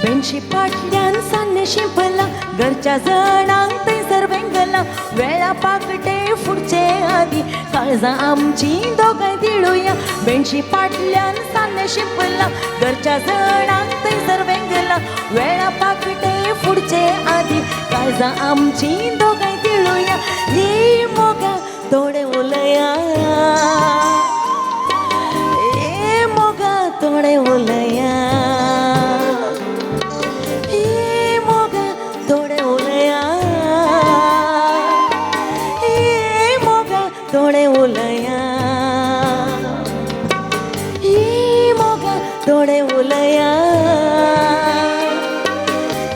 बेंशी फाटल्यान सान्ने शिंपला, घरच्या जणांक थंयसर वेंगला, वेळा पाकटे फुडचे आदी काळजां आमची दोगांय दिळुया. बेंशी फाटल्यान सान्ने शिंपला, घरच्या जणांक थंयसर वेंगला, वेळा पाकटे फुडचे आदी काळजां आमची दोगांय दिळुया. ये मोगा थोडे उलया, ये मोगा थोडे उलया, थोडे उलया, ये मोगा थोडे उलया,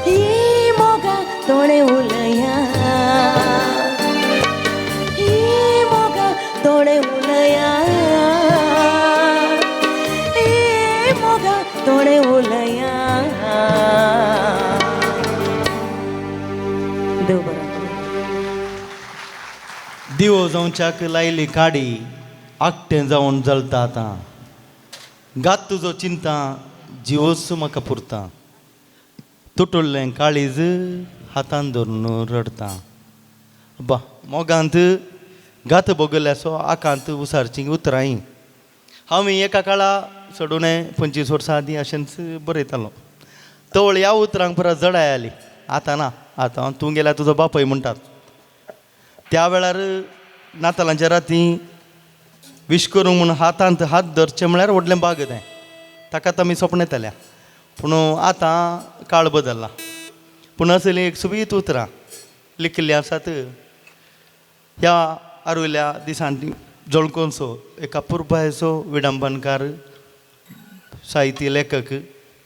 ये मोगा थोडे उलया, ये मोगा थोडे उलया, ये मोगा थोडे उलया. देव बरं. दिवो जावच्याक लायली काडी आकटें जावन जळता आतां, गात तुजो चिंता जिवोच म्हाका पुरता, तुटुल्लें काळीज हातान धरून रडता. बा मोगांत गात भोगल्यासो आकांत उसारचीं उतरां. हांव एका काळा चडून 25 वर्सां आदीं अशेंच बरयतालो. तवळ ह्या उतरांक परत जडाय आली. आतां ना, आतां तूं गेल्यार तुजो बापूय म्हणटात. त्या वेळार नातालांच्या राती विश करूंक म्हूण हातांत हात धरचें म्हळ्यार व्हडलें बाग तें, ताकाच आमी सपनेताल्या. पूण आतां काळ बदल्ला. पूण असलीं एक सोबीत उतरां लिखिल्लीं आसात ह्या आर्विल्ल्या दिसांनी. जळकोनसो एक अपुरबायेचो विडंबनकार, साहित्य लेखक,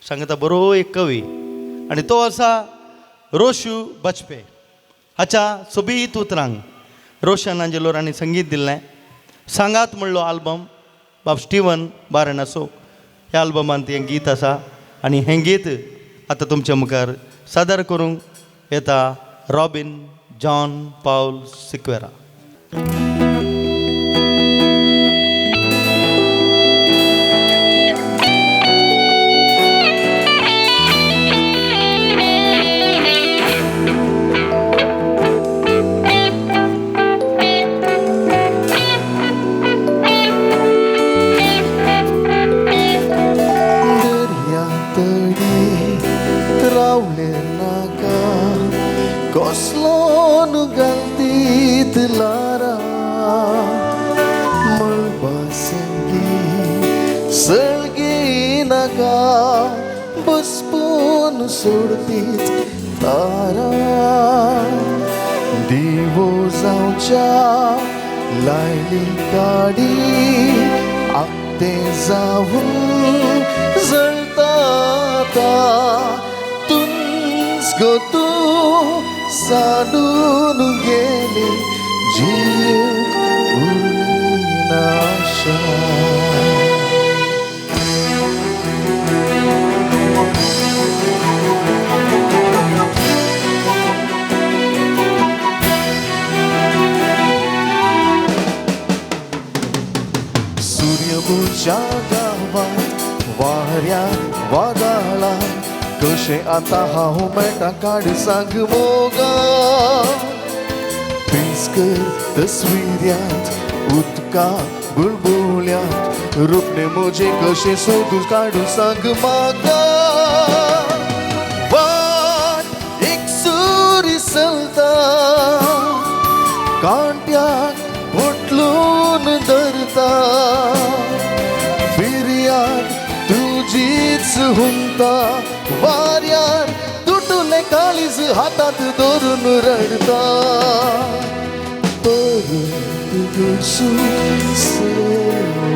सांगता बरो एक कवी, आनी तो आसा रोशू बाजपेय. हाच्या सोबीत उतरांक रोशन आंजेलोर हांणी संगीत दिल्लें. सांगात म्हणलो आल्बम बाब स्टिवन बारणासो ह्या आल्बमांत हें गीत आसा आनी हें गीत आतां तुमच्या मुखार सादर करूंक येता रॉबीन जॉन पावल सिक्वेरा. सोडतीत तारा दिवो जावच्या लायली काडी आकते जावन जळता तुंच गो तूं साडून गेले जीव उरना आशा. सूर्यभुजा गांवांत वाऱ्या वादळा कशें आतां हांव मेळटा काड सांग मोगा पिस्कर तस्विऱ्यांत उदका बुलबुल्यांत रुपणे म्हजें कशें सोदून काडून सांग म्हाका. वाट एक सुरी चलता कांट्याक पोटलून धरता फिर्याद तुजीच हुमता वाऱ्यार तुटुलें काळीज हातांत धरून रडता परत घडसून सेवाता.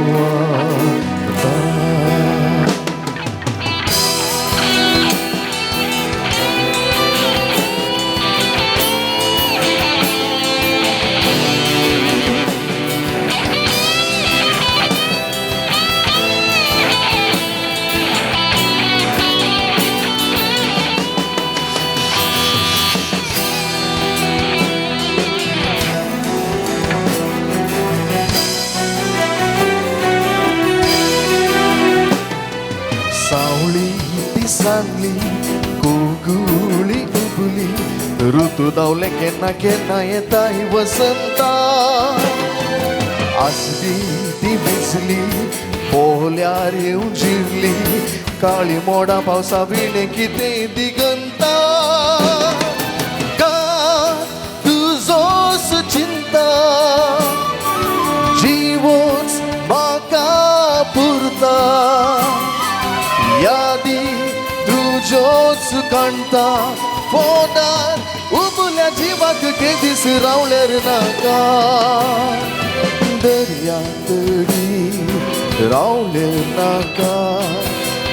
सावळी ती सांगली कोगुळी उबली ऋतू धांवले केन्ना केन्ना येता ही वसंता आसली ती भिजली पोल्यार येवन जिरली काळी मोडां पावसा विणे कितें दिगंता तुजोच चिंता जिवोच म्हाका पुरता यादी तुज्योच काणता फोनार उबल्या जिवाक केदीस रावल्यार नाका दर्या तडी रावले नाका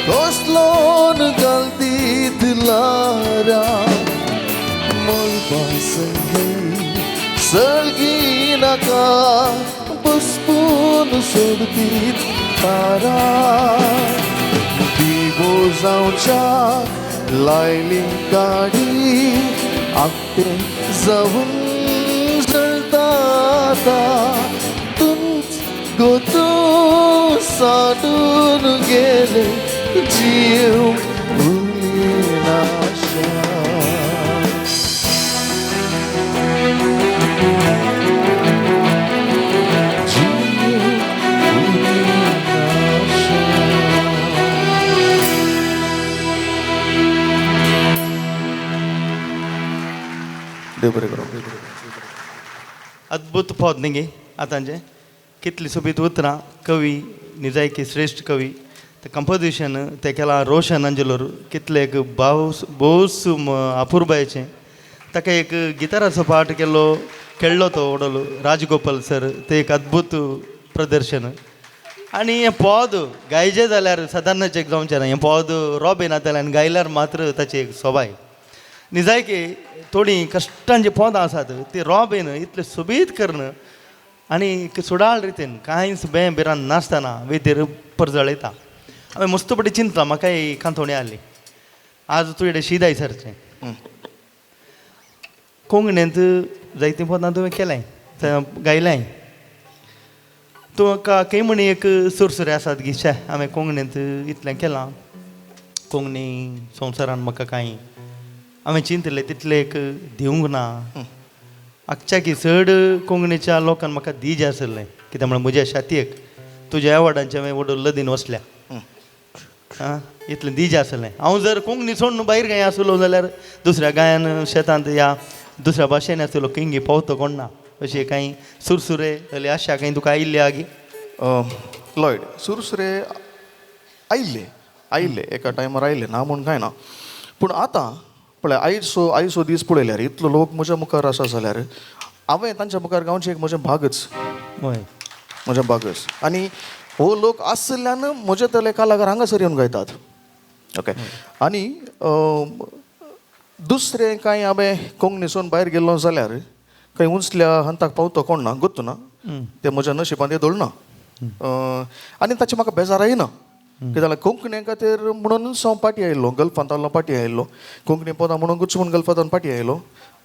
कसलोन घालतीत लारा मळबा संगी सळगी नाका बसपून सोडतीत तारा दिवो जावच्याक लायली गाडी आगते जावन जळटा तूंच गो तूं सादून गेले जीव उरली. देव बरें करूं. अद्भुत पद न्ही गे आतांचें कितली सोबीत उतरां कवी निजायकी श्रेश्ठ कवी ते कंपोजिशन तें केलां रोशन अंजलोर कितले एक भावस भोवस अपुरबायेचें ताका एक गिटाराचो पार्ट केल्लो खेळ्ळो तो व्हडलो राजगोपाल सर तें एक अद्भुत प्रदर्शन. आनी हें पद गायचें जाल्यार सदांच एक जावचें ना हें पद रॉबीन आताल्यान गायल्यार मात्र ताची एक सोबाय. निजायकी थोडीं कश्टांची पदां आसात ती रॉबीन इतलें सोबीत करून आनी सुडाळ रितीन कांयच बें बिरान नासतना वेदीर परजळयता. हांवें मस्तपटी चिंतलां म्हाका ही कांतोणी आसली आज तुजे शीत आयसरचें कोंकणींत जायतीं पदां तुवें केलें गायलें तुका खंय म्हणी एक सुरसुरे आसात गी शे हांवें कोंकणींत इतलें केलां कोंकणी संवसारान म्हाका कांय हांवें चिंतलें तितलें एक दिवंक ना आगच्याकी चड कोंकणीच्या लोकांक म्हाका these आसलें कित्याक म्हळ्यार म्हज्या छातयेक तुज्या एवॉर्डांचें हांवें व्हड लदीन वसल्या आं इतलें these आसलें. हांव जर कोंकणी सोडून भायर गाय आसलो जाल्यार दुसऱ्या गायान शेतांत या दुसऱ्या भाशेन आसलो किंगी पावतो कोण ना अशें कांय सुरसुरे जाल्यार आशा कांय तुका आयिल्ले आगी लॉयड सुरसुरे आयिल्ले आयिल्ले एका टायमार आयिल्ले ना म्हूण कांय ना पूण आतां पळय आयचो आयचो दीस पळयल्यार इतलो लोक म्हज्या मुखार आसा जाल्यार हांवें तांच्या मुखार गावचें एक म्हजें भागच हय म्हजें भागच आनी हो लोक आशिल्ल्यान म्हजे तले कलाकार हांगासर येवन गायतात. ओके आनी दुसरें कांय हांवें कोंकणीसून भायर गेल्लो जाल्यार खंय उंचल्या हंताक पावतो कोण ना गोत्तू ना तें म्हज्या नशिबांत येदोळ ना आनी ताचें म्हाका बेजारय ना कित्याक जाल्यार कोंकणी खातीर म्हणूनच हांव पाटी आयिल्लो गल्फांत आहलो पाटी आयिल्लो कोंकणी पदां म्हणूनच म्हूण गल्फांत पाटी आयलो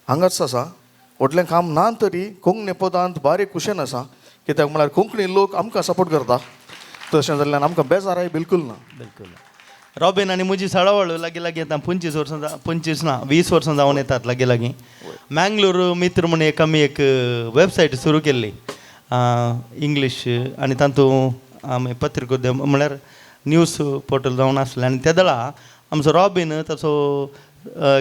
हांगाच आसा व्हडलें काम ना तरी कोंकणी पदांत बारीक कुशेन आसा कित्याक म्हळ्यार कोंकणी लोक आमकां सपोर्ट करता तशें जाल्ल्यान आमकां बेजारय बिलकूल ना. बिलकूल रॉबीन आनी म्हजी साळावळ लागीं लागीं येता 25 वर्सां 25 ना 20 वर्सां जावन येतात लागीं लागीं. मँगलोर मित्र म्हण एक आमी एक वेबसायट सुरू केल्ली इंग्लीश आनी तातूंत आमी पत्रिकोद्यम म्हळ्यार न्यूज पोर्टल जावन आसलें आनी त्या वेळा आमचो रॉबीन ताचो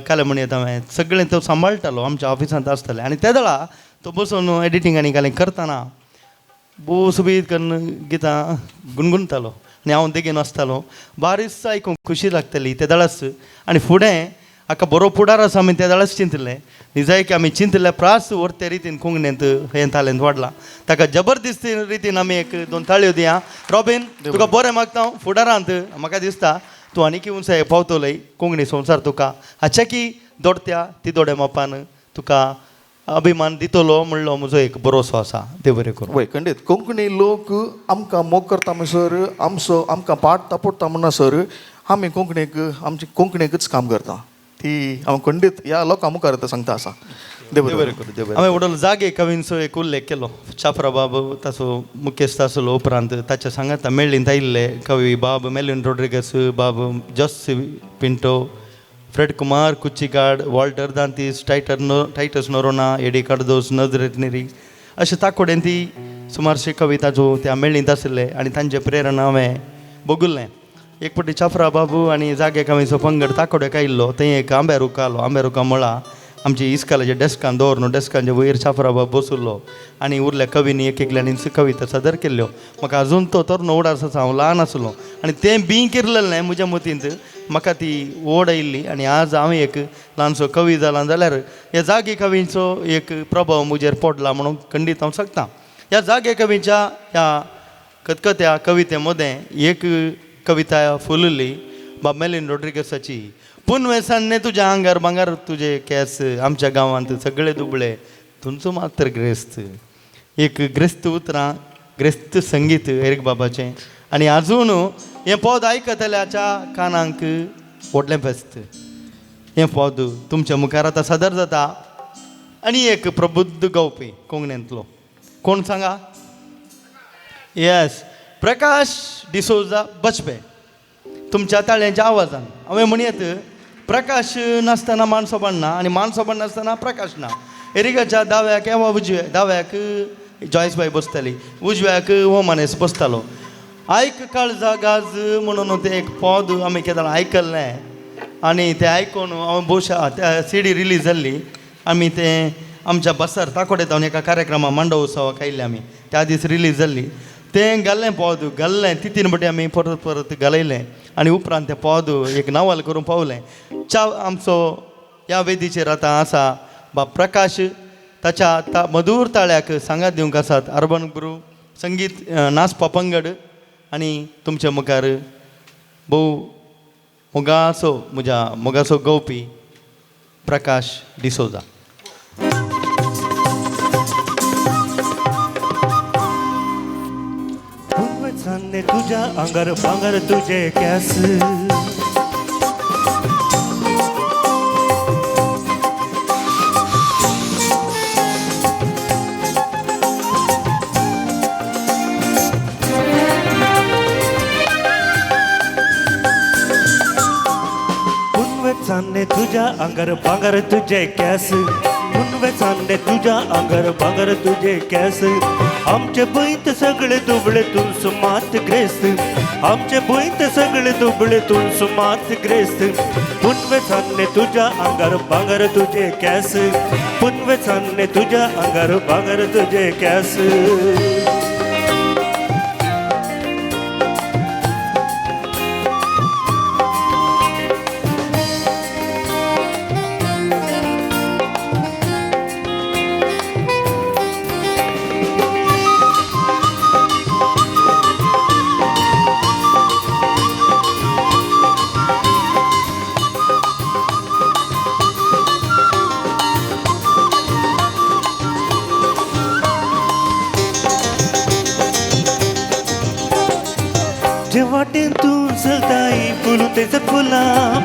काले म्हण येता हांवें सगळें तो सांबाळटालो आमच्या ऑफिसांत आसतालें आनी त्या वेळा तो बसून एडिटींग आनी कालें करतना भोव सोबीत करून गितां गुणगुणतालो. आनी हांव देगेन आसतालो बारीस आयकूंक खुशी लागताली ते दाळास आनी फुडें हाका बरो फुडार आसा आमी त्या दाळास चिंतलें निजायकी आमी चिंतल्या प्रास व्हरते रितीन कोंकणींत हें तालेंत वाडलां ताका जबरदस्त रितीन आमी एक दोन ताळयो दिया. रॉबीन तुका बरें मागता हांव फुडारांत म्हाका दिसता तूं आनीक उंचाये पावतलोय कोंकणी संवसार तुका हाच्या की दोडत्या ती दोड्या मापान तुका अभिमान दितलो म्हणलो म्हजो एक भरोसो आसा. देव बरें करूं. वय खंडीत कोंकणी लोक आमकां मोग करता म्हणसर आमचो आमकां पाट तापोडटा म्हणसर आमी कोंकणीक आमची कोंकणीकच काम करता ती हांव खंडीत ह्या लोकां मुखार आतां सांगता आसा. देव बरें करूं. देव बरें. हांवें व्हडलो जागे कवींचो एक उल्लेख केलो. चाफ्रा बाब ताचो मुखेस्त आसलो उपरांत ताच्या सांगाता मेळ्ळींत आयिल्ले कवी बाब मेलिन रोड्रिगस, बाब जोस पिंटो, फ्रेड कुमार कुच्चीगाड, Walter Dantis, Titus Noronha, Eddie Cardoz, नजरेत नेरी अशे ताकोडेन ती सुमारशे कविता जो त्या मेळ्ळींत आशिल्ले आनी तांचे प्रेरणा हांवें भोगुल्लें. एक फावटी चाफ्रा बाबू आनी जागे कवीचो पंगड ताकोड्याक आयिल्लो थंय एक आंब्या रुख आलो. आंब्या रुखा मळा आमची इस्कालाच्या डेस्कान दवरून डेस्कांच्या वयर चाफ्रा बाब बसुल्लो आनी उरल्या कवींनी एक एकल्यांनी कविता सादर केल्ल्यो. म्हाका अजून तो तरनो उडास आसा, हांव ल्हान आसलो आनी तें बीं किरलेलें म्हज्या मतींत म्हाका ती ओड आयिल्ली आनी आज हांव एक ल्हानसो कवी जाला जाल्यार ह्या जागे कवींचो एक प्रभाव म्हजेर पडला म्हणून खंडीत हांव शकता. ह्या जागे कवीच्या ह्या खतखत्या कविते मदें एक कविता फुलली बाब मेलिन रोड्रिगसाची. पुनवेसान्ने तुज्या आंगार भांगार तुजे केंस आमच्या गांवांत सगळे दुबळे तुमचो मात्र ग्रेस्त. एक ग्रेस्त उतरां ग्रेस्त संगीत एरीक बाबाचें आनी आजून हें पद आयकतल्याच्या कानांक व्हडलें फेस्त. हें पद तुमच्या मुखार आतां सादर जाता आनी एक प्रबुद्ध गावपी कोंकणींतलो कोण सांगा? येस, प्रकाश डिसोजा बचपे. तुमच्या ताळ्यांच्या आवाजान हांवें म्हणयत प्रकाश नासतना मानसोबान ना आनी मानसोबान नासतना प्रकाश ना. एरिकाच्या दाव्याक वा उजव्या दाव्याक जॉयस बाय बसताली, उजव्याक हो मनीस बसतालो. आयक काळजा गाज म्हणून तें एक पद आमी केन्ना आयकल्लें आनी तें आयकून हांव भोवशा त्या सीडी रिलीज जाल्ली. आमी तें आमच्या बसार ताकोडे जावन एका कार्यक्रमा मांडो उत्सवाक आयिल्ले आमी त्या दीस रिलीज जाल्ली. तें घाल्लें पद घाल्लें तितीन पटी आमी परत परत घालयलें आनी उपरांत तें पद एक नवाल करूंक पावलें. च्या आमचो ह्या वेदीचेर आतां आसा बाब प्रकाश ताच्या मधूर ताळ्याक सांगात दिवंक आसात अर्बन गुरू संगीत नाचपा पंगड आनी तुमच्या मुखार भोव मोगाचो म्हज्या मोगाचो गवपी प्रकाश डिसोजा. तुझ्या आंगार भांगर तुझे केस पुनवे चांदणे तुझ्या आंगार भांगर तुझे केस पुनवे चांदणे तुझ्या आंगार भांगर तुझे केस आमचे भंयत सगळे दुबळे तुमचो मात ग्रेस्त आमचे भंयत सगळे दुबळे तुमचो मात ग्रेस्त पुनवे चांदणे तुझ्या आंगार भांगर तुझे केस पुनवे चांदणे तुझ्या आंगार भांगर तुझे केस. जे वाटेन तूं चलताय फुलून थंयसर फुलां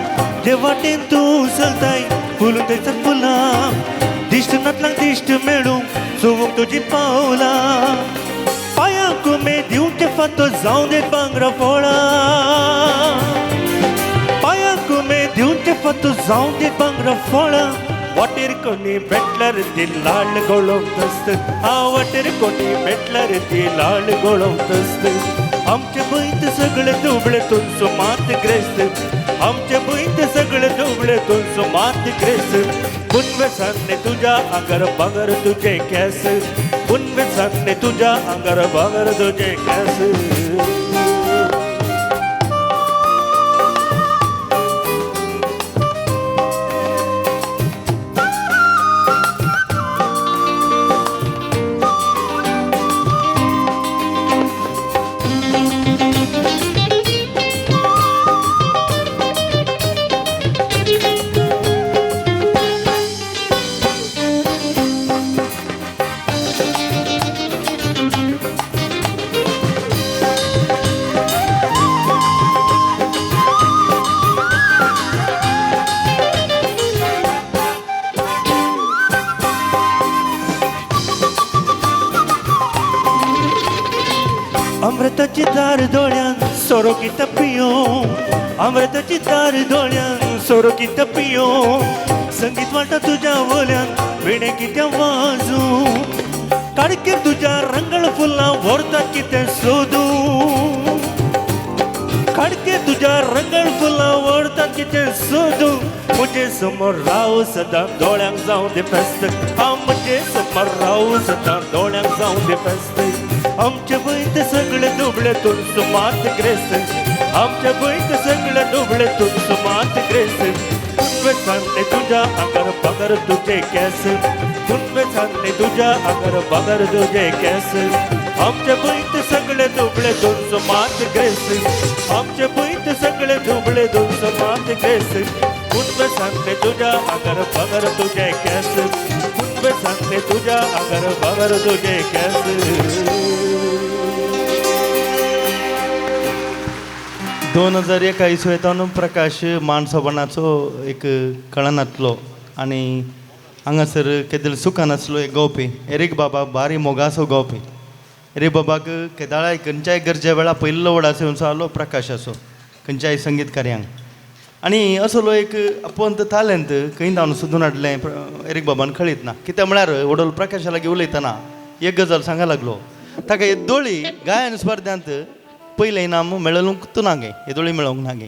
जे वाटेन तूं चलताय फुलून थंयसर फुलां दिश्ट नातलांक दिश्ट मेळूं चोवंक तुजी पावलां पांयांक उमेद दिवचे फातो जावं दे भांगरा फळां पांयांक उमेद दिवचे फातो जावं दे भांगरा फळां वाटेर कोणी भेटल्यार ती लाल गोळोवंक आसत आ वाटेर कोणी भेटल्यार ती लाल गोळोवंक आसत आमचे भंयत सगळे दुबळे तुमचो मात ग्रेस्त आमचे भंयत सगळे दुबळे तुमचो मात ग्रेस्त पुनवे चांदणे तुझ्या आंगार भांगर तुझे केस पुनवे चांदणे तुझ्या आंगार भांगर तुझे केस. अमृताची दार दोळ्यान सोरो कितें पियो, अमृताची दार दोळ्यान सोरो कितें पियो, संगीत वाटा तुज्या वल्यान विणे कितें वाजू, काडके तुज्या रंगळ फुलां व्हरता कितें सोदू, काडके तुज्या रंगळ फुलां व्हरता कितें सोदू, म्हजे समोर राव सदां दोळ्यांक जावं दे फेस्त, हांव म्हजे समोर राव सदां दोळ्यांक जावं दे फेस्त, आमचे भंयत सगळे दुबळे तुमचो मात ग्रेस, आमचे भंयत सगळे दुबळे तुमचो मात ग्रेस, तुनवे सांगले तुज्या आंगार बगर तुजे केस, तुनवे सांगले तुज्या आंगार बगर तुजे केस, आमचे भंयत सगळे दुबळे तुमचो मात ग्रेस, आमचे भंयत सगळे दुबळे तुमचो मात ग्रेस, तुनवे सांगले तुज्या आंगार बगर तुजे केस, तुनवे सांगले तुज्या आंगार बगर तुजे केस. 2001 इसवेतान प्रकाश मानसोबणाचो एक कळनातलो आनी हांगासर केदल सुखान आसलो एक गावपी एरीक बाबा बारी मोगासो गावपी. एरीक बाबाक केदाळाय खंयच्याय गरजे वेळा पयलो वडाचो येवन आलो प्रकाशाचो खंयच्याय संगीत कार्यांक आनी असलो एक अपंत तालेंत खंय धांवन सोदून हाडलें एरीक बाबान कळीत ना. कित्याक म्हळ्यार व्हडलो प्रकाशा लागीं उलयतना एक गजाल सांगा लागलो ताका येदोळी गायन स्पर्ध्यांत पयलें इनाम मेळोवंक ना गे, येदोळी मेळोवंक ना गे.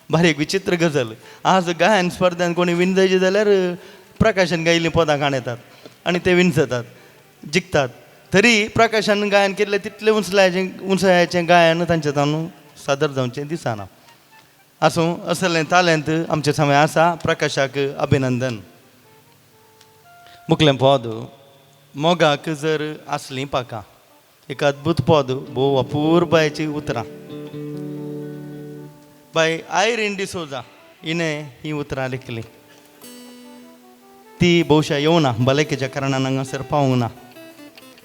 बारीक विचित्र गजाल. आज गायन स्पर्ध्यांत कोणी विंजायचे जाल्यार प्रकाशन गायिल्लीं पदां काण येतात आनी ते विंचतात जिखतात. तरी प्रकाशन गायन केल्लें तितलें उंचायाचें गायन तांचे ताणून सादर जावचें दिसना. आसूं, असलें तालेंत आमचे समय आसा. प्रकाशाक अभिनंदन. मुखलें पद मोगाक जर आसलीं पाकां, एक अद्भुत पद, भोव अपुरबायेचीं उतरां. बाय आयरीन डिसोजा हिणें हीं उतरां लिखलीं. ती भोवशा येवना भलायकेच्या कारणान हांगासर पावूंक ना.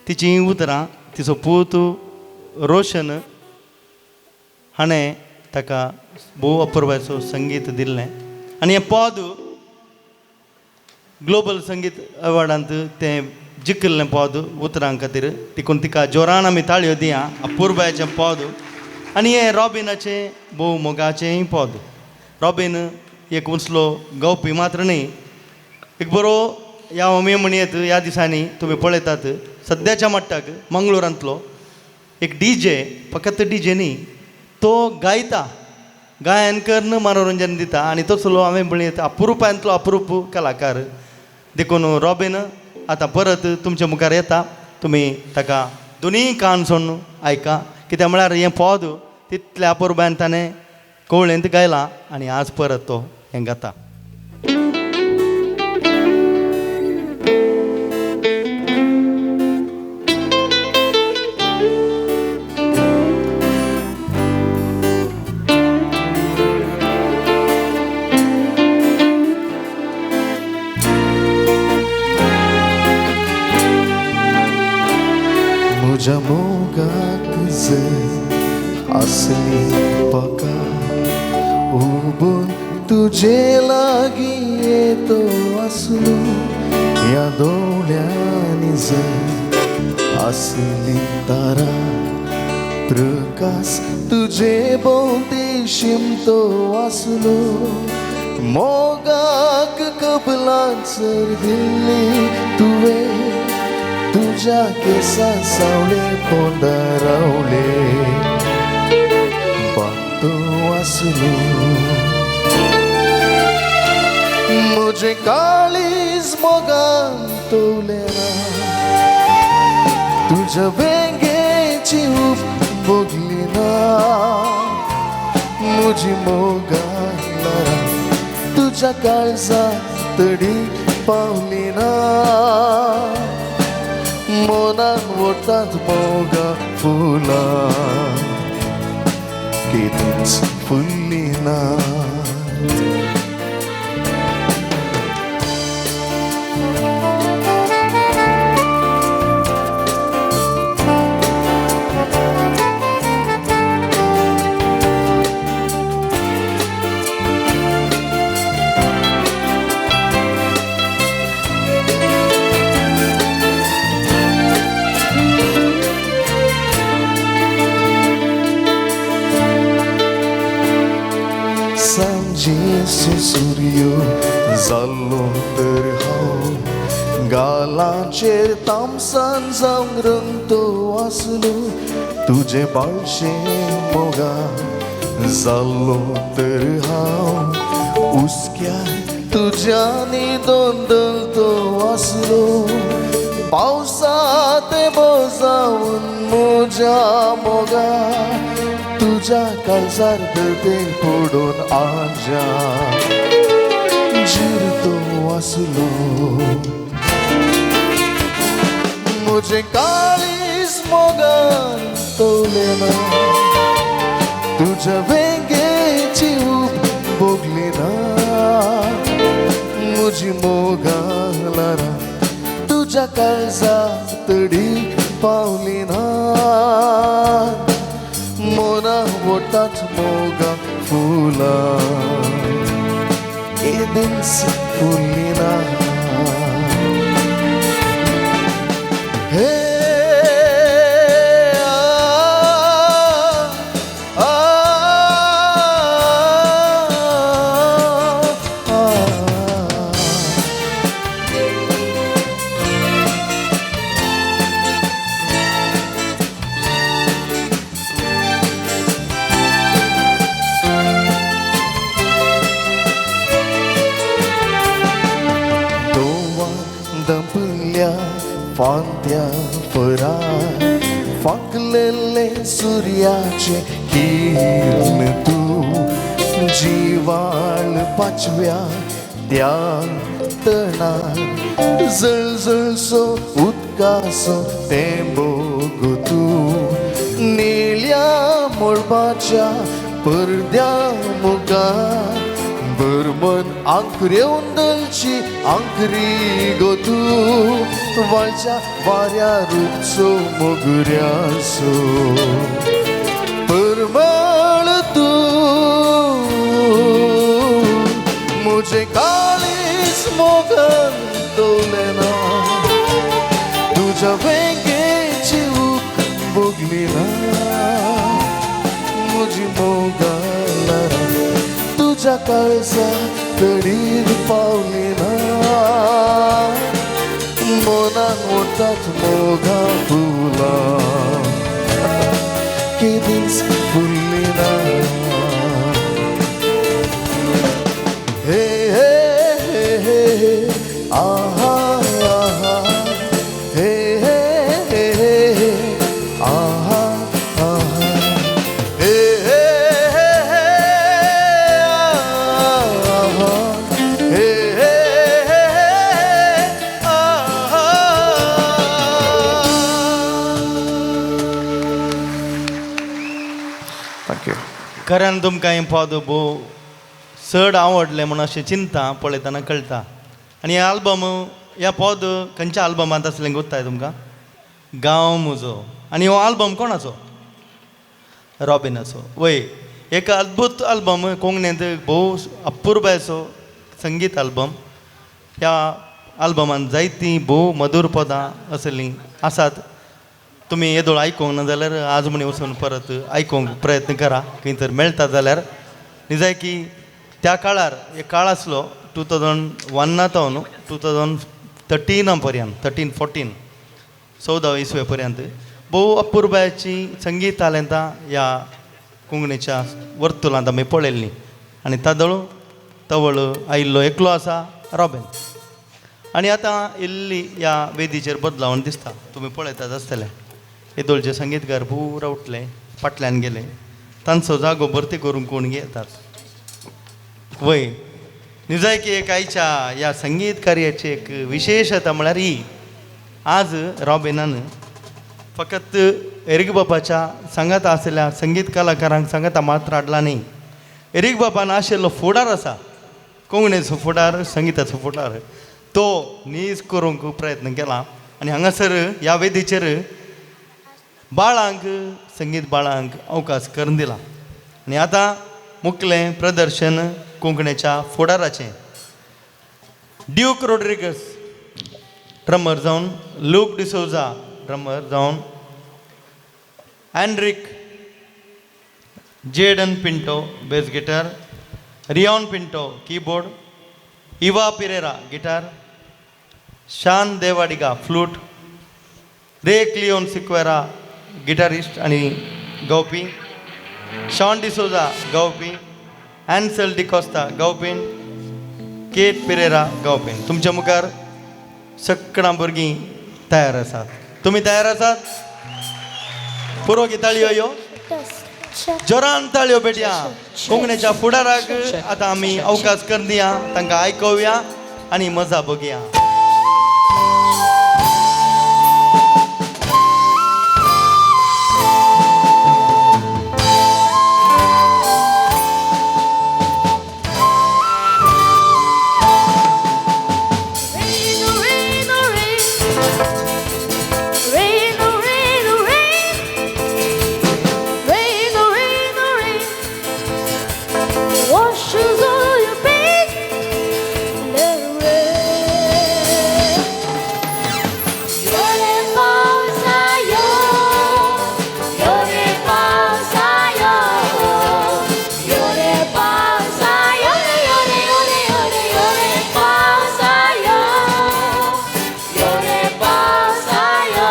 तिचीं हीं उतरां तिचो पूत रोशन हाणें ताका भोव अपुरबायेचो संगीत दिल्लें आनी हें पद ग्लोबल संगीत अवॉर्डांत तें जिखिल्लें पद उतरां खातीर. देखून तिका जोरान आमी ताळयो दिया. अपुरबायेचें पद आनी हें रॉबिनाचें भोव मोगाचेंय पद. रॉबीन एक उंचलो गावपी मात्र न्ही, एक बरो ह्या मे म्हणयेत ह्या दिसांनी तुमी पळयतात सद्याच्या मट्टाक मंगळुरांतलो एक डी जे, फकत डी जे न्ही, तो गायता, गायन करून मनोरंजन दिता आनी तसलो हांवें म्हणयेत अपुरुपांतलो अपुरूप कलाकार. देखून रॉबीन आतां परत तुमच्या मुखार येता. तुमी ताका दोनूय कान सोडून आयका, कित्याक म्हळ्यार हें पद तितल्या अपुरबायेन ताणें कवळेंत गायलां आनी आज परत तो हें गाता. म्हज्या मोगाक जर आसली पाका उबून तुजे लागीं येतो आसलो, ह्या दोळ्यांनी जर आसली तारा प्रकाश तुजे भोंवती शिमतो आसलो, मोगाक कबलां जर दिल्ली तुवें तुज्या केसा सावळे पोंदा रावले बातो आसलो, म्हजें काळीज मोगान तोवलें ना, तुज्या वेंगेची उब भोगली ना, म्हजी मोगान ल्हारां तुज्या काळजा तडी पावली ना, मनान वतात मोगा फुलां केदींच फुल्ली ना. सांजेचो सूर्य जाल्लो तर हांव गालाचेर तामसान जावंक रंग तो आसलो तुजें बाळशें मोगा जाल्लो तर हांव उसक्यार तुज्यानी दोंदल तो आसलो पावसा ते बोजावन म्हज्या मोगा तुज्या काळजार दर्दे पडून आजा जिरतो आसलो म्हजें काळीज मोगान तोवलें ना तुज्या वेंगेची ऊब भोगली ना म्हजी मोगा लारा तुज्या काळजा तडी पावली ना मोना वोटात मोगा फुलां केदींच फुल्ली ना हे आ, आ, आ, आ. दोवा दंपल्या फांत्या फरार फांकलेले सुर्याचे किरण तूं जिवाळ पाचव्या त्या तणार जळजळसो उदकासो तेंबो गो तूं निळ्या मळबाच्या पडद्या मुखार बरमन आंकरे उंदलची आंकरी गो तूं वाळच्या वाऱ्या रुपचो मोगऱ्यासो परमळ तूं म्हजें काळीज मोगान दवरलें ना तुज्या वेंगेची ऊब भोगली ना म्हजी मोगा लारा तुज्या काळजा तडीर पावली ना मनान वतात मोगा फुलां केदींच फुल्ली ना हे हे हे हे हे आहा आहा हे हे हे हे हे आहा आहा हे हे हे हे आहा हे हे हे हे आहा. Thank you. खऱ्यान तुमकां हें पद भोव चड आवडलें म्हूण अशें चिंता पळयतना कळटा. आनी हें आल्बम ह्या पद खंयच्या आल्बमांत आसलें गोत्ताय तुमकां? गांव म्हजो. आनी हो आल्बम कोणाचो? रॉबिनाचो. वय एक अद्भूत आल्बम, कोंकणींत भोव अपुरबायेचो संगीत आल्बम. ह्या आल्बमांत जायतीं भोव मधूर पदां आसलीं आसात. तुमी येदोळ आयकूंक ना जाल्यार आज म्हणी वचून परत आयकूंक प्रयत्न करा, खंय तर मेळटा जाल्यार. निजाय की त्या काळार एक काळ आसलो 2001 न्हू 2013 पर्यंत, 13 14 14 इसवे पर्यंत भोव अपुरबायेची संगीत तालेंतां ह्या कोंकणीच्या वर्तुलांत आमी पळयल्लीं. आनी तादळ तवळ आयिल्लो एकलो आसा रॉबीन. आनी आतां इल्ली ह्या वेदीचेर बदलावण दिसता, तुमी पळयतात आसतले. येदोळचे संगीतकार पुरा उठले, फाटल्यान गेले, तांचो जागो भरती करूंक कोण घेतात. वय निजाय की एक आयच्या ह्या संगीत कार्याची एक विशेशता म्हळ्यार ही आज रॉबिनान फकत एरीक बाबाच्या सांगाता आशिल्ल्या संगीत कलाकारांक सांगाता मात्र हाडला न्ही, एरीक बाबान आशिल्लो फुडार आसा, कोंकणीचो फुडार, संगिताचो फुडार, तो नीज करूंक प्रयत्न केला. आनी हांगासर ह्या वेदीचेर बाळांक, संगीत बाळांक अवकाश करून दिला. आनी आतां मुखलें प्रदर्शन कोंकणीच्या फुडाराचें. ड्यूक रोड्रिगस ड्रमर जावन, लूक डिसोजा ड्रमर जावन, Enrique Jaden Pinto bass guitar, Rion Pinto keyboard, Eva Pereira guitar, Shan Devadiga flute, Ray Cleon Sequeira guitarist आनी गावपी, शॉन डिसोजा गावपी, एन्सल डिकोस्ता गावपीन, केट पिरेरा गावपीन. तुमच्या मुखार सगळां भुरगीं तयार आसात. तुमी तयार आसात? पुरो ताळयो यो, जोरान ताळयो पेटया. कोंकणीच्या फुडाराक आतां आमी अवकाश कर दिया, तांकां आयकोवया आनी मजा बघया. Rain, rain, rain. Rain, rain, rain. Rain, rain, rain. Washes all your pain. Let it rain. Yore pausayo, yore pausayo, yore pausayo, yore, yore, yore, yore pausayo, yore pausayo,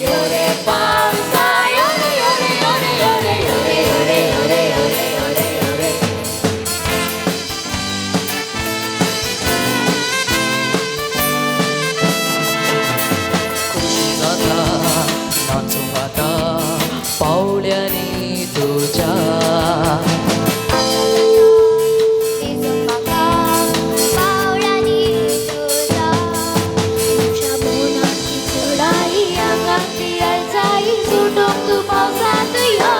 yore pausayo, yore, yore, yore, yore, yore, yore, yore, yore, yore. खुशी जाता नाचूंक आतां पावल्यांनी तुज्या. म्हाका पावळ्यांनी तुज्या, तुज्या मनाची चडाई आंगांतली अळजाई सुटूंक तूं पावसांत यो.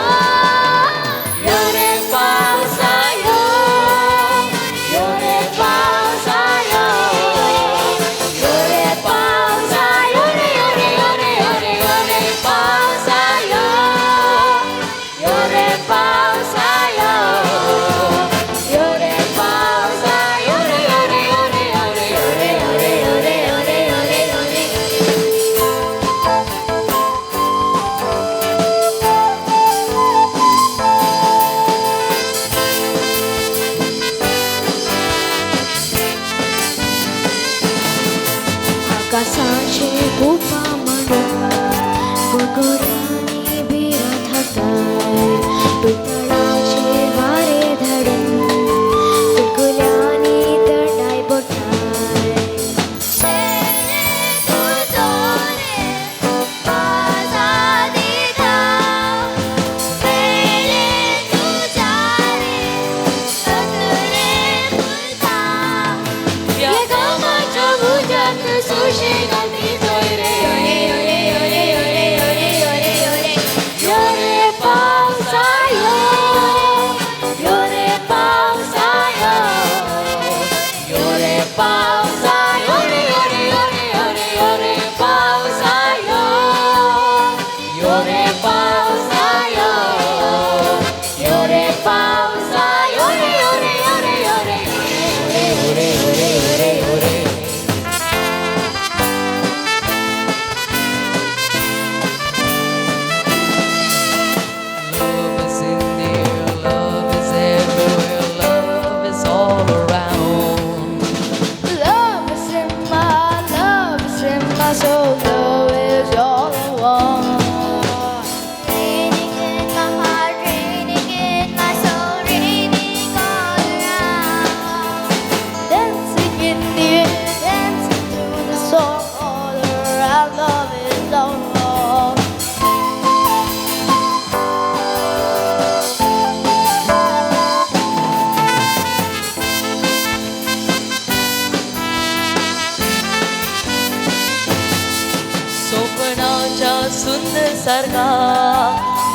यो रे पावसा यो, यो रे पावसा यो, यो रे पावसा यो रे, यो रे, यो रे, यो रे, यो रे पावसा यो, यो रे पावसा यो, यो रे पावसा यो रे, यो रे, यो रे, यो रे, यो रे, यो रे, यो रे, यो रे, यो रे, यो रे. आकाशाचे कुपां म्हणून गोगोरांनी भिरांत हाडटाय, पितळाचे वारें धाडून कुलकुल्यांनी थंडाय पडटाय. ह्या गांवाच्या उज्यांत सुशेगाद भिजोय रे. यो रे पावसा यो, यो रे पावसा यो, यो रे पावसा यो रे, यो रे, यो रे, यो रे, यो रे पावसा यो, यो रे पावसा यो, यो रे पावसा यो रे, यो रे, यो रे, यो रे, यो रे, यो रे, यो रे, यो रे. Love is in the air, love is everywhere, love is all around. Love is in my, love is in my soul, love is all I want. Raining in my heart, raining in my soul, raining all around. Dancing in the air, dancing to the song, all around, love is all wrong. सोपणाच्या सुंदर सारका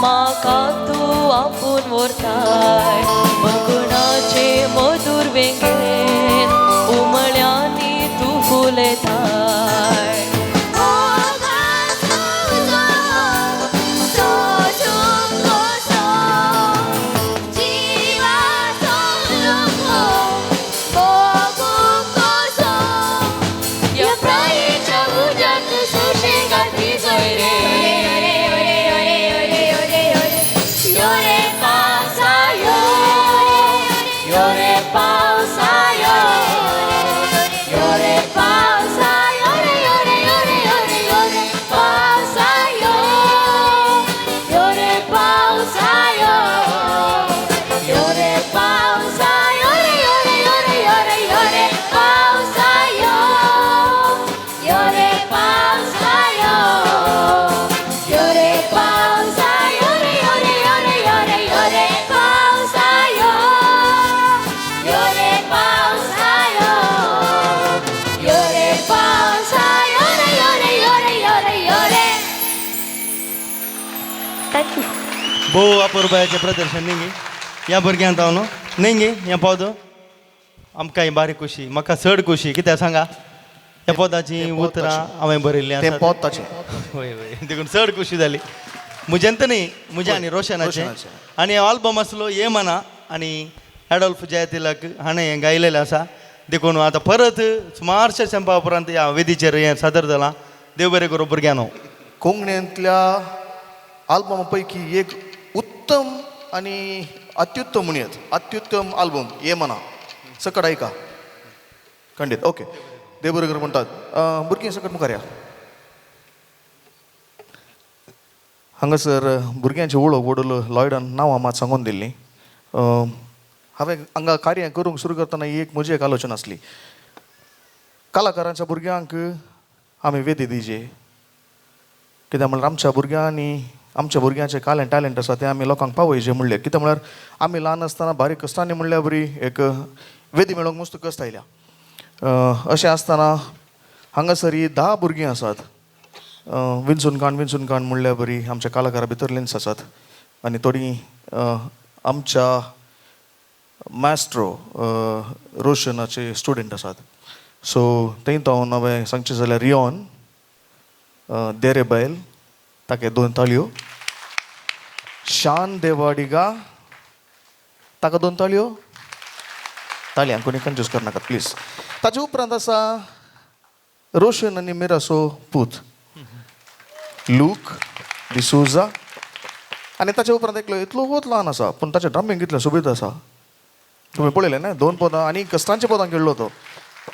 म्हाका तूं आपून व्हरताय, मगुणाचे मधूर वेंगेन उमळ्यांनी तूं फुलयताय. ह्या प्रायेच्या उज्यांत सुशेगाद भिजोय रे. यो रे पावसा यो, Thank you. भोव अपुरबायेचें प्रदर्शन न्ही गे ह्या भुरग्यांक जावन न्ही गे हें पद आमकां बारीक खुशी, म्हाका चड खुशी. कित्याक सांगा, ह्या पदाचीं उतरां हांवें बरयल्लीं तें आसात. पद ताचें. वय वय, देखून चड खुशी जाली म्हज्यान तर न्ही, म्हज्या आनी रोशनाचें. रोशनाचें. आनी आल्बम आसलो ये मना आनी एडोल्फ जयतिलक हाणें हें गायलेलें आसा. देखून आतां परत सुमारशे तेंपा उपरांत ह्या वेदीचेर हें सादर जालां. देव बरें करूं भुरग्यांनो. कोंकणींतल्या आल्बमा पैकी एक उत्तम आनी अत्युत्तम म्हणयत, अत्युत्तम आल्बम ये मना. सकट आयका खंडीत. ओके, देव बरें करूं म्हणटात. भुरगीं सकट मुखार या. हांगासर भुरग्यांची वळख वडूल लॉयडान नांवां मात सांगून दिल्लीं. हांवें हांगा कार्य करूंक सुरू करतना एक म्हजी एक आलोचना आसली, कलाकारांच्या भुरग्यांक आमी वेदी दिवची. कित्याक म्हणल्यार आमच्या भुरग्यांनी आमच्या भुरग्यांचें कालें टॅलंट आसा तें आमी लोकांक पावयचें म्हणलें. कित्याक म्हळ्यार आमी ल्हान आसतना बारीक कश्टांनी म्हणल्यार बरी एक वेदी मेळोवंक मस्त कश्ट आयल्या. अशें आसतना हांगासर ही 10 भुरगीं आसात, विंचून काण विंचून काण म्हणल्यार बरी आमच्या कलाकारा भितरलींच आसात आनी थोडीं आमच्या मास्ट्रो रोशनाचे स्टुडंट आसात. सो थंय हांव हांवें सांगचें जाल्यार रियॉन देरे बैल ताका 2 ताळयो, शान देवाडिगा ताका 2 ताळयो, ताळयांक कोणी कंजूस करनाकात प्लीज. ताचे उपरांत आसा रोशन आनी मिरासो पूत लूक डिसोजा आनी ताचे उपरांत एकलो इतलो ल्हान आसा पूण ताचें ड्रमींग कितलें सोबीत आसा तुमी पळयलें न्हय, 2 पदां आनी कश्टांच्या पदां खेळ्ळो तो.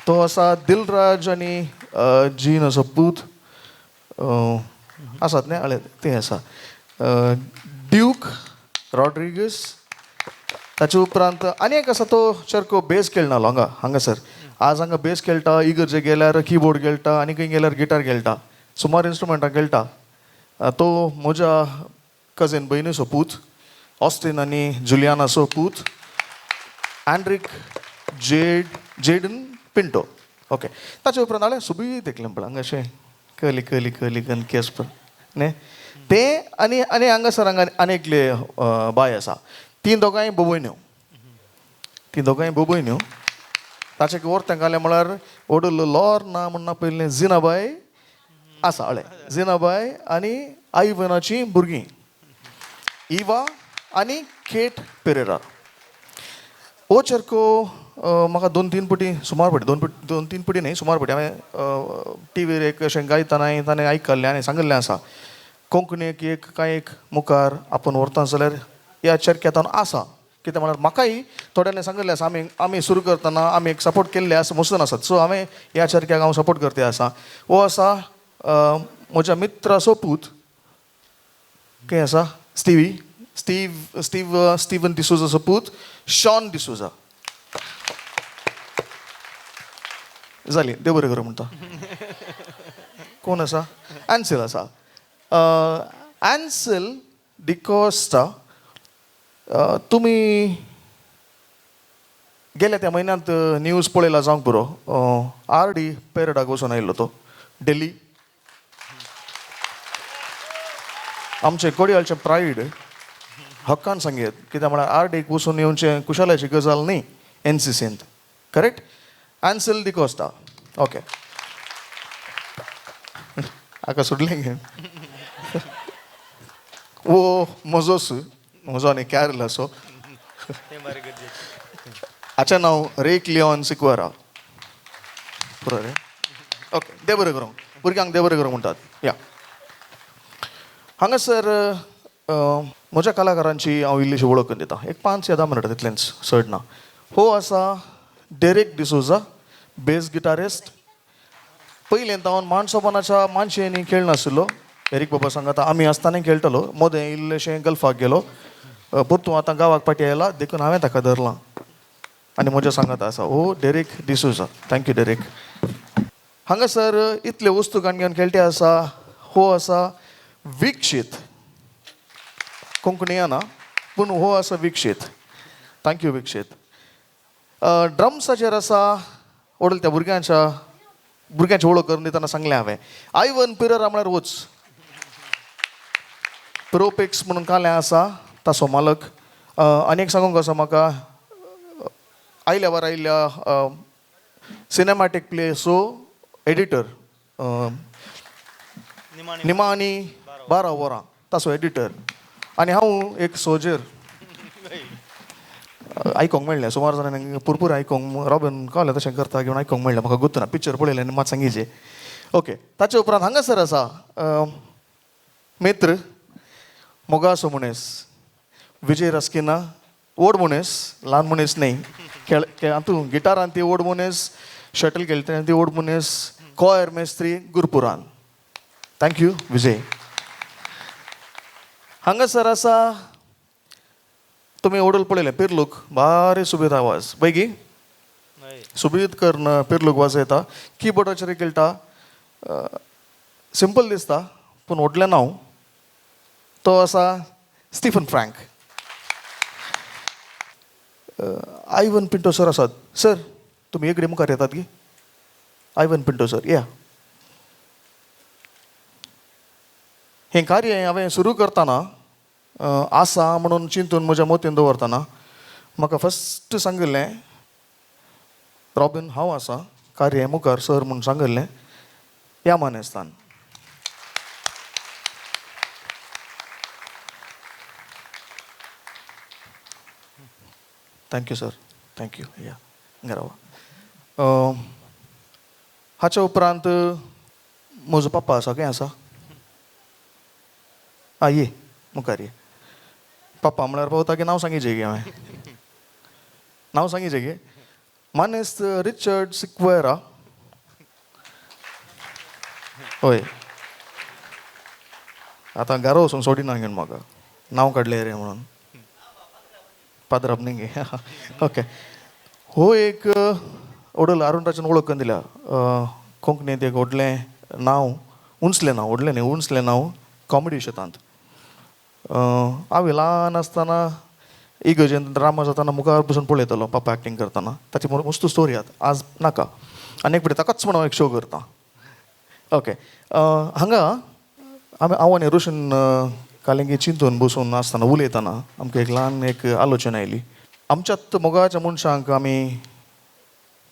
तो आसा दिलराज आनी जीन असो पूत आसात न्हय हळे ते आसा ड्यूक रॉड्रिगस. ताचे उपरांत आनी एक आसा तो चरको बेस खेळनालो हांगा हांगासर आज हांगा बेस खेळटा, इगर्जे गेल्यार किबोर्ड खेळटा आनी खंय गेल्यार गिटार खेळटा, सुमार इन्स्ट्रुमेंटां खेळटा. तो म्हज्या कजीन भयणीचो पूत ऑस्टीन आनी जुलियानाचो पूत अँड्रीक जेडन पिंटो. ओके, ताचे उपरांत हांवें सोबीत एकलें पळय हांगा अशें कली कली कली कन केस पळय न्ही तें. आनी आनी हांगासर हांगा आनी एकले बाय आसा, तीं दोगांय बोबयन्यो, तीं दोगांय बोबयन्यो. ताचे वर्तें घालें म्हळ्यार वडूल लॉर ना म्हणना पयलें जिनाबाय आसा, हळें जिनाबाय आनी आयवनाची भुरगीं इवा आनी केट पेरेरा. हो चरको म्हाका 2-3 पटी सुमार पटी 2-3 पटी न्हय सुमार पटी हांवें टिवीर एक अशें गायतना ताणें आयकल्लें आनी सांगिल्लें आसा. कोंकणीक एक कांय एक मुखार आपूण व्हरता जाल्यार ह्या चरक्यातान आसा. कित्याक म्हळ्यार म्हाकाय थोड्यांनी सांगिल्लें आसा, आमी आमी सुरू करतना आमी एक सपोर्ट केल्ले आसा मसून आसात. सो हांवें ह्या चरक्याक हांव सपोर्ट करते आसा. हो आसा म्हज्या मित्राचो पूत खंय आसा स्टिवी स्टीव स्टीव स्टिवन डिसोजाचो पूत शॉन डिसोजा. जाली देव बरें करूं म्हणटा. कोण आसा? एन्सेल आसा, एन्सेल डिकोस्टा. तुमी गेल्या त्या म्हयन्यांत न्यूज पळयला जावंक पुरो, आर डी पेरडाक वचून आयिल्लो तो दिल्ली. आमचें कोडयाळचें प्रायड हक्कान सांगयत, कित्याक म्हळ्यार आर डीक वचून येवचें कुशालाची गजाल न्ही एन सी सींत, करेक्ट? एन्सेल डिकोस्टा, ओके, हाका सोडलें गे. वो म्हजोच, म्हजो आनी कॅरल असो. हाचें नांव रेक लिओन सिक्वेरा. पुरो रे, ओके, देव बरें करूं भुरग्यांक, देव बरें करूं म्हणटात. या हांगासर म्हज्या कलाकारांची हांव इल्लीशी वळख करून दिता, एक 5 या 10 मिनटां तितलेंच, चड ना. हो आसा डेरेक डिसोजा, बेस गिटारिस्ट. पयलें तावन माणसोपणाच्या मानशेंनी खेळनाशिल्लो एरीक बाबा सांगता, आमी आसतना खेळटलो, मदें इल्लेशें गल्फाक गेलो, परतून आतां गांवाक पाटी आयला, देखून हांवें ताका धरलां आनी म्हज्या सांगाता आसा हो Derek D'Souza. Thank you Derek. हांगासर इतले वस्तू काण घेवन खेळटे आसा. हो आसा विक्षीत, कोंकणी ना पूण हो आसा विक्षीत, thank you विक्षीत. ड्रम्साचेर आसा वडील त्या भुरग्यांच्या भुरग्यांची वळख करून दितना सांगलें हांवें, आयवन पिरेरा म्हळ्यार वच प्रोपिक्स म्हणून कालें आसा ताचो मालक. आनी एक सांगूंक आसा म्हाका, आयल्या वर आयिल्ल्या सिनेमॅटीक प्लेसो एडिटर निमाणी 12 वरां ताचो एडिटर, आनी हांव एक सोजर. आयकोंक मेळ्ळें सुमार जाणांनी पुरपूर आयकोंक रॉबीन कळ्ळें तशें करता घेवन आयकोंक मेळ्ळें म्हाका गुत्त ना, पिक्चर पळयलें आनी मात सांगीचे. ओके, ताचे उपरांत हांगासर आसा मित्र मोगासो मनीस विजय रस्किना, व्हड मनीस, ल्हान मनीस न्ही. खेळ हातूंत गिटारान ती व्हड मनीस, शटल खेळटा ती व्हड मनीस, कॉयर मेस्त्री गुरपुरान. Thank you Vijay. हांगासर आसा तुमी ओडल पळयलें पिर्लूक, भारी सुबीत आवाज बैगी सुबीत करून पिर्लूक वाजयता, किबोर्डाचेर खेळटा. सिंपल दिसता पूण व्हडलें नांव तो आसा Stephen frank. Ivan Pinto sir आसात. सर तुमी एकडे मुखार येतात की? आयवन पिंटो सर या. हें कार्य हांवें सुरू करतना आसा म्हणून चिंतून म्हज्या मोतीन दवरतना म्हाका फस्ट सांगिल्लें रॉबीन हांव आसा कार्य मुखार सर म्हूण सांगिल्लें ह्या मानेस्तान. Thank you sir, thank you. या घरा. हाच्या उपरांत म्हजो पप्पा आसा. खंय आसा? आं ये मुखार ये. पप्पा म्हळ्यार पावता की नांव सांगिचें गे हांवें? नांव सांगिचें गे? मानेस्त रिचर्ड सिक्वेरा. हय, आतां घरा वचून सोडिना घेवन म्हाका नांव काडलें रे म्हणून. पाद्राप न्ही गे? ओके. हो एक व्हडलो अरुणराजान वळख करून दिल्या कोंकणींत एक व्हडलें नांव, उंचलें नांव, व्हडलें न्ही उंचलें नांव कॉमेडी शेतांत. हांव ल्हान आसतना इगर्जेंत ड्रामा जाताना मुखार बसून पळयतालो पापा एक्टींग करतना. ताची मस्त स्टोरी आहा, आज नाका. आनी एक फावटी ताकाच म्हणून एक शो करता. ओके, हांगा आमी हांव आनी रोशन कालेंगी चिंतून बसून आसतना उलयतना आमकां एक ल्हान एक आलोचना आयली. आमच्यात मोगाच्या मनशांक आमी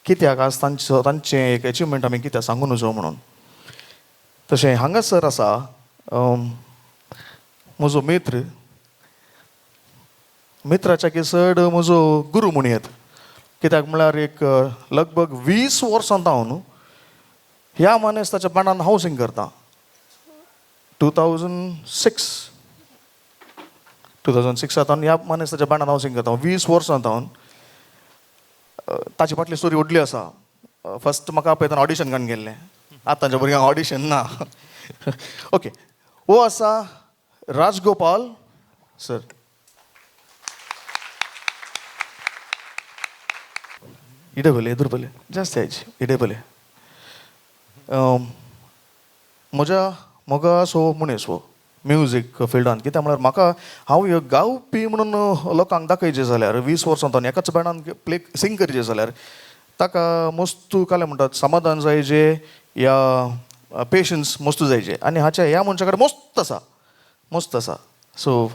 कित्याक आज तांचो तांचें एक एचिवमेंट आमी कित्याक सांगू नजो म्हणून. तशें हांगासर आसा म्हजो मित्र, मित्राच्या की चड म्हजो गुरू म्हणयेत, कित्याक म्हळ्यार एक लगभग 20 वर्सां जावन ह्या मानेस्ताच्या बँडान हांव सिंग करता. 2006 ह्या मानेस्ताच्या बँडान हांव सिंग करता 20 वर्सां जावन. ताची फाटली स्टोरी व्हडली आसा. फस्ट म्हाका आपयतना ऑडिशन काडून गेल्लें, आतांच्या भुरग्यांक ऑडिशन ना. ओके, हो आसा राजगोपाल सर. इडे भले एदूर भले जास्त यायची इडे भले. म्हज्या मोगा सो मनीस हो म्युजीक फिल्डान, कित्याक म्हळ्यार म्हाका हांव गावपी म्हणून लोकांक दाखयचें जाल्यार 20 वर्सां तो एकाच बँडान प्ले सिंग करचें जाल्यार ताका मस्तू कालें म्हणटात समाधान जायचे या पेशन्स मस्तू जायचे, आनी हाच्या ह्या मनशा कडेन मस्त आसा, मस्त आसा. सो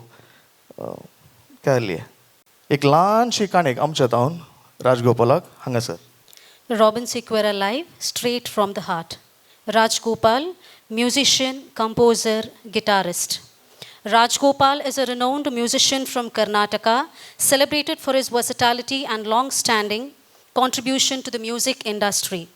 काय एक ल्हानशी काणयेक आमच्या तावन राजगोपालाक हांगासर. Robin Sequeira live, straight from the heart. Rajgopal, musician, composer, guitarist. Rajgopal is a renowned musician from Karnataka, celebrated for his versatility and long-standing contribution to the music industry.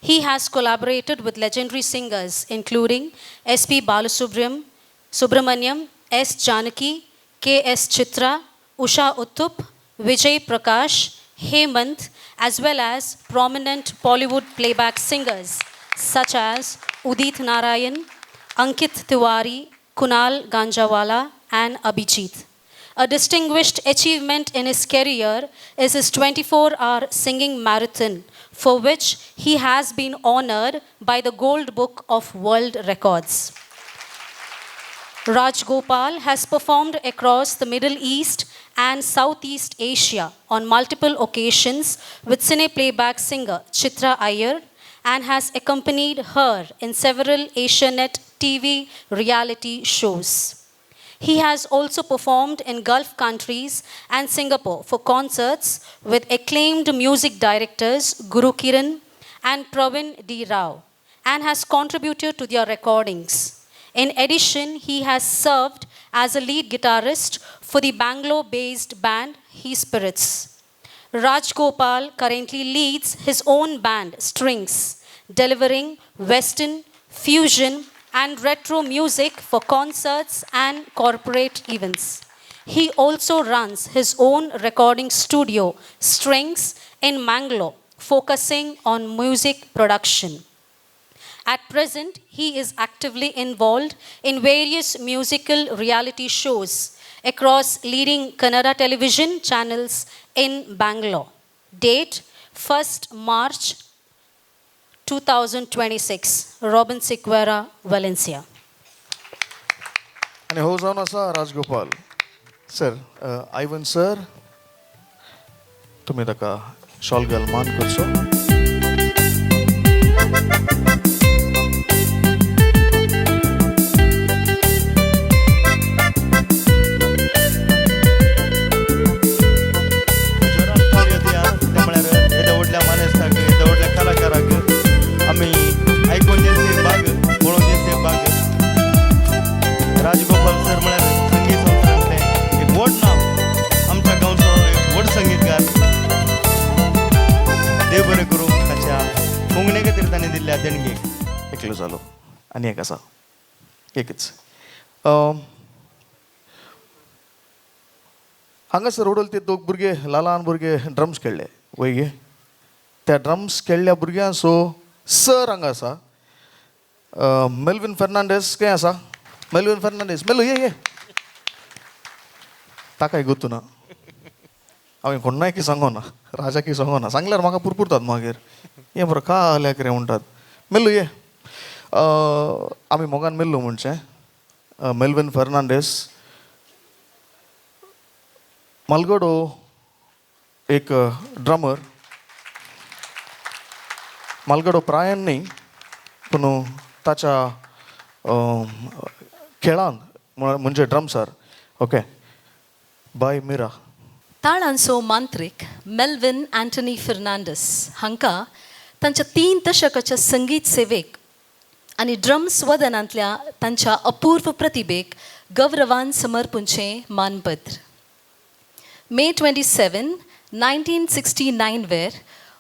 He has collaborated with legendary singers including S.P. Balasubramaniam, S. Janaki, K.S. Chitra, Usha Uthup, Vijay Prakash, Hemant, as well as prominent Bollywood playback singers such as Udit Narayan, Ankit Tiwari, Kunal Ganjawala, and Abhijit. A distinguished achievement in his career is his 24-hour singing marathon, for which he has been honored by the Gold Book of World Records. Rajgopal has performed across the Middle East and Southeast Asia on multiple occasions with cine playback singer Chitra Iyer and has accompanied her in several Asianet TV reality shows. He has also performed in Gulf countries and Singapore for concerts with acclaimed music directors Gurukiran and Pravin D. Rao and has contributed to their recordings. In addition, he has served as a lead guitarist for the Bangalore-based band He Spirits. Rajgopal currently leads his own band, Strings, delivering Western, fusion, and retro music for concerts and corporate events. He also runs his own recording studio, Strings, in Mangalore, focusing on music production. At present, he is actively involved in various musical reality shows across leading Kannada television channels in Bangalore. Date 1st March 2026. Robin Sequeira, Valencia. आनी हो जावन आसा Rajagopal sir, Ivan sir, तुमी ताका shawl घाल मान करचो. जोरान ताळयो दिया. ते म्हळ्यार येद्या व्हडल्या मानेस्ताक, येद्या व्हडल्या कलाकाराक आमी आयकोवचें तें भाग, पळोवचें तें भाग. राजगोपाल सर म्हळ्यार संगीत संवसारांतलें एक व्हड नांव, आमच्या गांवचो एक व्हड संगीतकार. देव बरें करूं ताच्या कोंकणी खातीर ताणें दिल्ल्या देणगेक. एकलो जालो आनी एक आसा, एकच. हांगासर उडोल ते दोग भुरगे, ल्हान ल्हान भुरगे ड्रम्स खेळ्ळे वय गे. त्या ड्रम्स खेळ्ळ्या भुरग्यांचो सर हांगा आसा, मेल्वीन फेर्नांडीस. खंय आसा मेल्वीन फेर्नांडीस? मेलू ये ये. ताकाय गोतू ना. हांवें कोणाय सांगो ना, राजाकी सांगो ना. सांगल्यार म्हाका पुरपुरतात मागीर, हें बरो काल्याक कितें म्हणटात. मेल्लू ये. आमी मोगान मेल्लू म्हणचें. मेल्वीन फेर्नांडीस मालगडो एक ड्रमर. मालगडो प्रायन न्ही, पूण ताच्या खेळान म्हणजे ड्रम्सार. ओके बाय मिरा. ताळांचो मांत्रीक मेल्विन अँटनी फेर्नांडीस हांकां तांच्या 3 दशकाच्या संगीत सेवेक आनी ड्रम्स वदनांतल्या तांच्या अपूर्व प्रतिभेक गौरवान समर्पूंचें मानपत्र. मे 27 1969 वेर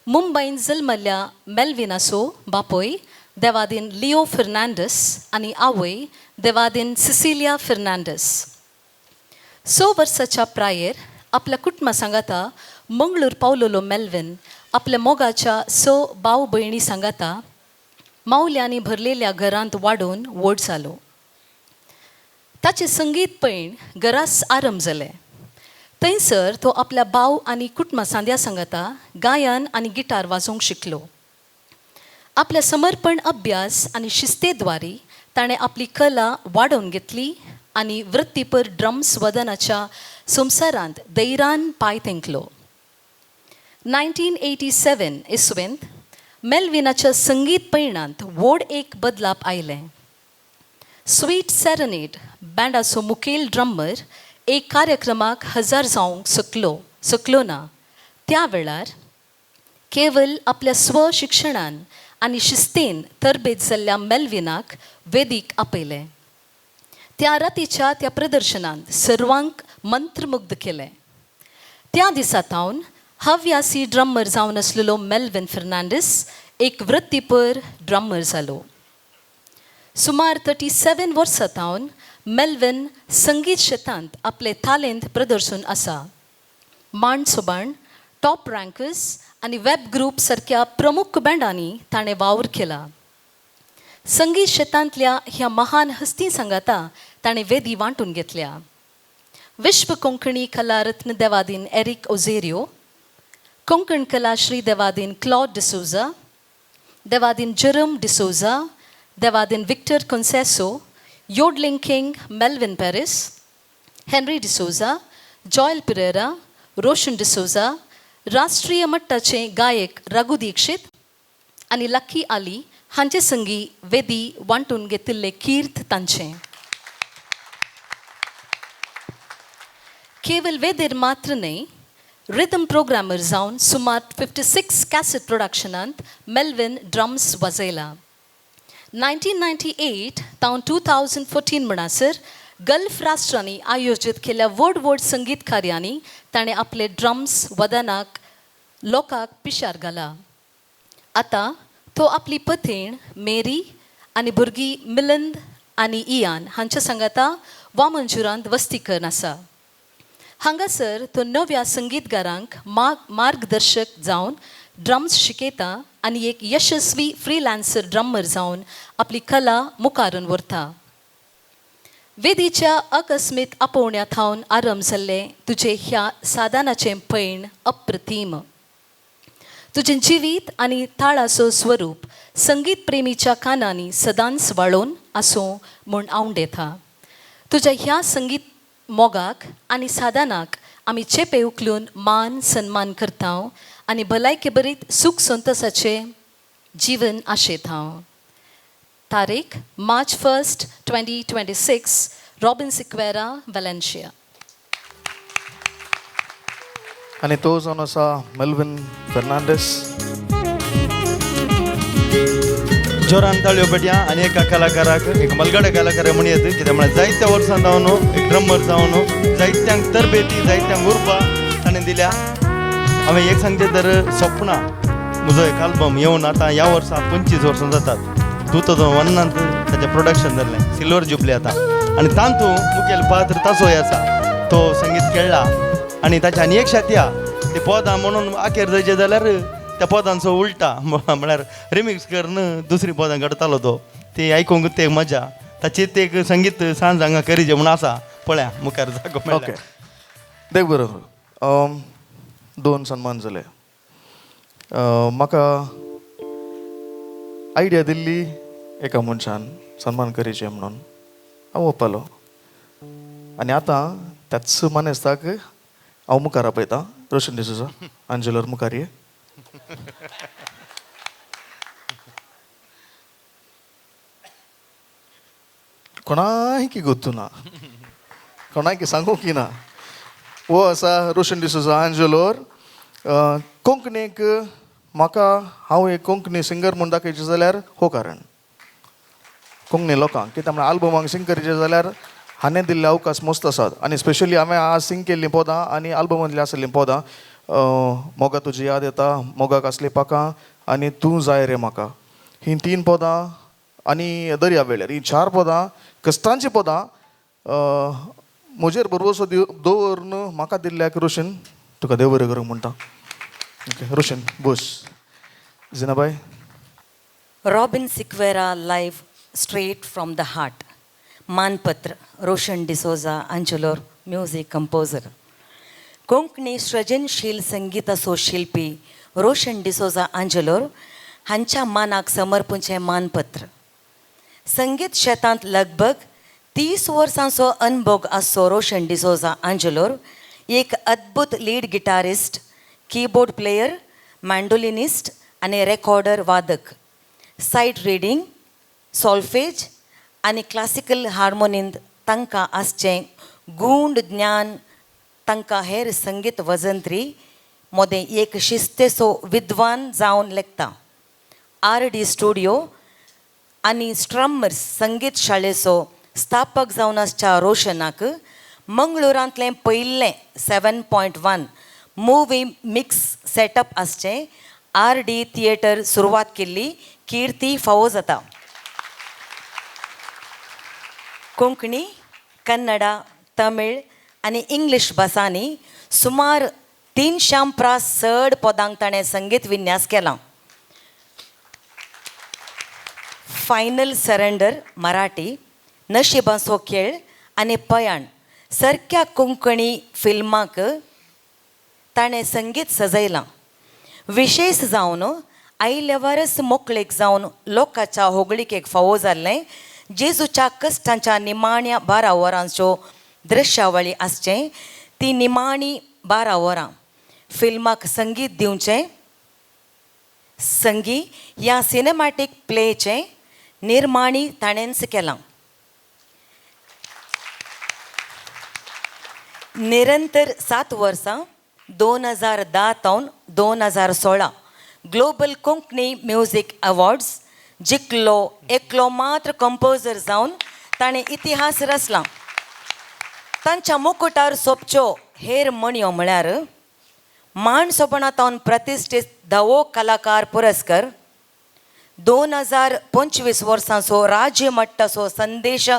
मुंबयन जल्मल्ल्या मेल्विनाचो बापूय देवादीन लिओ फेर्नांडीस आनी आवय देवादीन सिसिलिया फेर्नांडीस. 6 वर्साच्या प्रायेर आपल्या कुटुंबा सांगाता मंगळूर पावलेलो मेल्विन आपल्या मोगाच्या 6 भाव भयणी सांगाता मावल्यांनी भरलेल्या घरांत वाडोवन व्हड जालो. ताचें संगीत पयण घरास आरंभ जालें. थंयसर तो आपल्या भाव आनी कुटुंबा सांद्या सांगाता गायन आनी गिटार वाजोवंक शिकलो. आपल्या समर्पण अभ्यास आनी शिस्तेद्वारी ताणें आपली कला वाडोवन घेतली आनी वृत्तीपर ड्रम्स वदनाच्या संवसारांत धैर्यान पांय तेंकलो. 1987 इसवेंत मेल्विनाच्या संगीत पयणांत व्हड एक बदलाप आयलें. स्वीट सेरेनेड बँडाचो मुखेल ड्रमर एक कार्यक्रमाक हजर जावंक शकलो ना. त्या वेळार केवल आपल्या स्वशिक्षणान आनी शिस्तेन तरबेज जाल्ल्या मेल्विनाक वेदीक आपयलें. त्या रातीच्या त्या प्रदर्शनांत सर्वांक मंत्रमुग्ध केलें. त्या दिसा थावन हव्यासी ड्रमर जावन आसलेलो मेल्विन फेर्नांडीस एक वृत्तीपर ड्रमर जालो. सुमार 37 वर्सां थावन मेल्विन संगीत शेतांत आपले तालेंत प्रदर्शन आसा. मांड सोबाण, टॉप रँकर्स आनी वेब ग्रूप सारक्या प्रमुख बँडांनी ताणें वावर केला. संगीत शेतांतल्या ह्या महान हस्ती सांगाता ताणें वेदी वांटून घेतल्या. विश्व कोंकणी कला रत्न देवादीन एरिक ओझेरियो, कोंकण कला श्री देवादीन क्लॉड डिसोजा, देवादीन जेरम डिसोजा, देवादीन Victor Conceição, yodelling king Melvin Paris, Henry D'Souza, Joel Pereira, Roshan D'Souza, राष्ट्रीय मट्टाचे गायक रघु दीक्षित आनी लक्की आली हांचे संगी वेदी वांटून घेतिल्ले कीर्त तांचें. केवल वेदेर मात्र न्हय, रिदम प्रोग्रामर जावन सुमार 56 कॅसेट प्रोडक्शनांत मेल्विन ड्रम्स वाजयला. 1998 तावन 2014 म्हणसर गल्फ राष्ट्रांनी आयोजीत केल्ल्या व्हड व्हड संगीत कार्यांनी ताणें आपले ड्रम्स वदनाक लोकांक पिशार घाला. आतां तो आपली पतीण मेरी आनी भुरगीं मिलिंद आनी इयान हांच्या सांगाता वामंजुरांत वस्ती करून आसा. हांगासर तो नव्या संगीतकारांक मार्गदर्शक जावन ड्रम्स शिकयता आनी एक यशस्वी फ्रिलान्सर ड्रमर जावन आपली कला मुखारून व्हरता. वेदीच्या अकस्मीत आपोवण्या थावन आरंभ जाल्लें तुजें ह्या साधनाचें पयण अप्रतीम. तुजें जिवीत आनी ताळाचो स्वरूप संगीत प्रेमीच्या कानांनी सदांच वाळोवन आसूं म्हूण आवंडेता. तुज्या ह्या संगीत मोगाक आनी साधनाक आमी चेपे उखलून मान सन्मान करता आनी भलायके बरीत सूख संतोसाचें जीवन आशेता. तारीख March 1, 2026, Robin Sequeira, Valencia. आनी तो जावन आसा मेल्विन फेर्नांडीस. जोरान ताळयो पेटया आनी एका कलाकाराक, एक मलगडे कलाकार म्हण येत, कित्याक म्हळ्यार जायत्या वर्सां जावन एक ड्रमर जावन जायत्यांक तरबेती, जायत्यांक उर्बा ताणें दिल्या. हांवें एक सांगचें तर सपनां म्हजो एक आल्बम येवन आतां ह्या वर्सा 25 वर्सां जातात. 2001 ताचें प्रोडक्शन जाल्लें, सिल्वर जुबली आतां, आनी तातूंत मुखेल पात्र ताचोय आसा, तो संगीत खेळ्ळा आनी ताच्या आनी एक शात्या ती पदां म्हणून आखेर जायचें जाल्यार त्या पदांचो उलटा म्हळ्यार रिमिक्स करून दुसरी पदां काडटालो तो, ती आयकूंक ते मजा. ताची ते एक संगीत सांज हांगा करीचे म्हूण आसा, पळया मुखार जागो मेळ्ळा. ओके, देख बरोबर 2 सन्मान जाले. म्हाका आयडिया दिल्ली एका मनशान सन्मान करीचे म्हणून हांव ओपालो आनी आतां त्याच मानेस्ताक हांव मुखार आपयतां. रोशन डिसोजा आंजेलोर मुखार ये. कोणायकी गोत्तू ना, कोणायकी सांगूंक ना. हो आसा रोशन डिसोजा आंजेलोर. कोंकणीक म्हाका हांव एक कोंकणी सिंगर म्हूण दाखयचें जाल्यार हो कारण कोंकणी लोकांक, कित्याक म्हळ्यार आल्बमाक सिंग करचें जाल्यार हाणें दिल्ले अवकाश मस्त आसात. आनी स्पेशली हांवें आज सिंग केल्लीं पदां आनी आल्बमांतलीं आसलेलीं पदां, मोगा तुजी याद येता, मोगाक आसली पाकां आनी तूं जाय रे म्हाका, हीं 3 पदां आनी दर्या वेळेर, हीं 4 पदां कश्टांचीं पदां म्हजेर भरवसो दवरून म्हाका दिल्ल्याक रोशन तुका देव बरें करूंक म्हणटा. ओके रोशन बोस. जिनाबाय. Robin Sequeira live straight from the heart. मानपत्र रोशन डिसोजा आंजेलोर म्युजीक कंपोजर. कोंकणी सृजनशील संगीताचो शिल्पी रोशन डिसोजा आंजेलोर हांच्या मानाक समर्पूचें मानपत्र. संगीत शेतांत लगभग 30 वर्सांचो अनभोग आसचो रोशन डिसोजा आंजेलोर एक अद्भुत lead guitarist, keyboard player, mandolinist आनी रेकॉर्डर वादक. सायट रिडींग, सॉल्फेज आनी क्लासिकल हार्मोनींत तांकां आसचें गूंड ज्ञान तांकां हेर संगीत वजंत्री मोदें एक शिस्तेचो विद्वान जावन लेखता. आर डी स्टुडियो आनी स्ट्रमर्स संगीत शाळेचो स्थापक जावन आसच्या रोशनाक मंगळुरांतलें पयलें 7.1 मुवी मिक्स सेटअप आसचें आर डी थिएटर सुरवात केल्ली किर्ती फावो जाता. कोंकणी, कन्नडा, तमिळ आनी इंग्लीश भासांनी सुमार 300 प्रास चड पदांक ताणें संगीत विन्यास केलां. फायनल सरेंडर मराठी, नशिबाचो खेळ आनी पयाण सारक्या कोंकणी फिल्माक ताणें संगीत सजयलां. विशेश जावन आयल्यावरच मोकळीक जावन लोकांच्या होगळिकेक फावो जाल्लें जेजूच्या कश्टांच्या निमाण्या 12 वरांच्यो दृश्यावळी आसचें ती निमाणी 12 वरां फिल्माक संगीत दिवचें संगी ह्या सिनेमॅटीक प्लेचें निर्माणी ताणेंच केलां. निरंतर 7 वर्सां 2010 तावन 2016 ग्लोबल कोंकणी म्युजीक अवॉर्ड्स जिखलो एकलो मात्र कंपोजर जावन ताणें इतिहास रचला. तांच्या मुकुटार सोबच्यो हेर म्हणयो म्हळ्यार मान सोबणा तावन प्रतिश्ठीत धवो कलाकार पुरस्कार, 2025 वर्सांचो राज्य मट्टाचो संदेश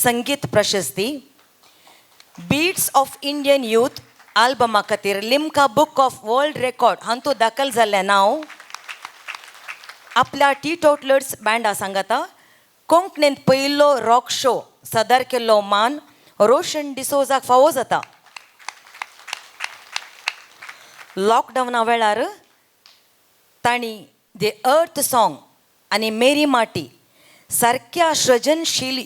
संगीत प्रशस्ती, बीट्स ऑफ इंडियन यूथ आल्बमा खातीर Limca book of world record हांतू दाखल जाल्लें नांव, आपल्या टी टोटलर्स बँडा सांगाता कोंकणींत पयलो रॉक शो सादर केल्लो मान रोशन डिसोजाक फावो जाता. लॉकडावना वेळार तांणी the earth song आनी मेरी माटी सारक्या सृजनशील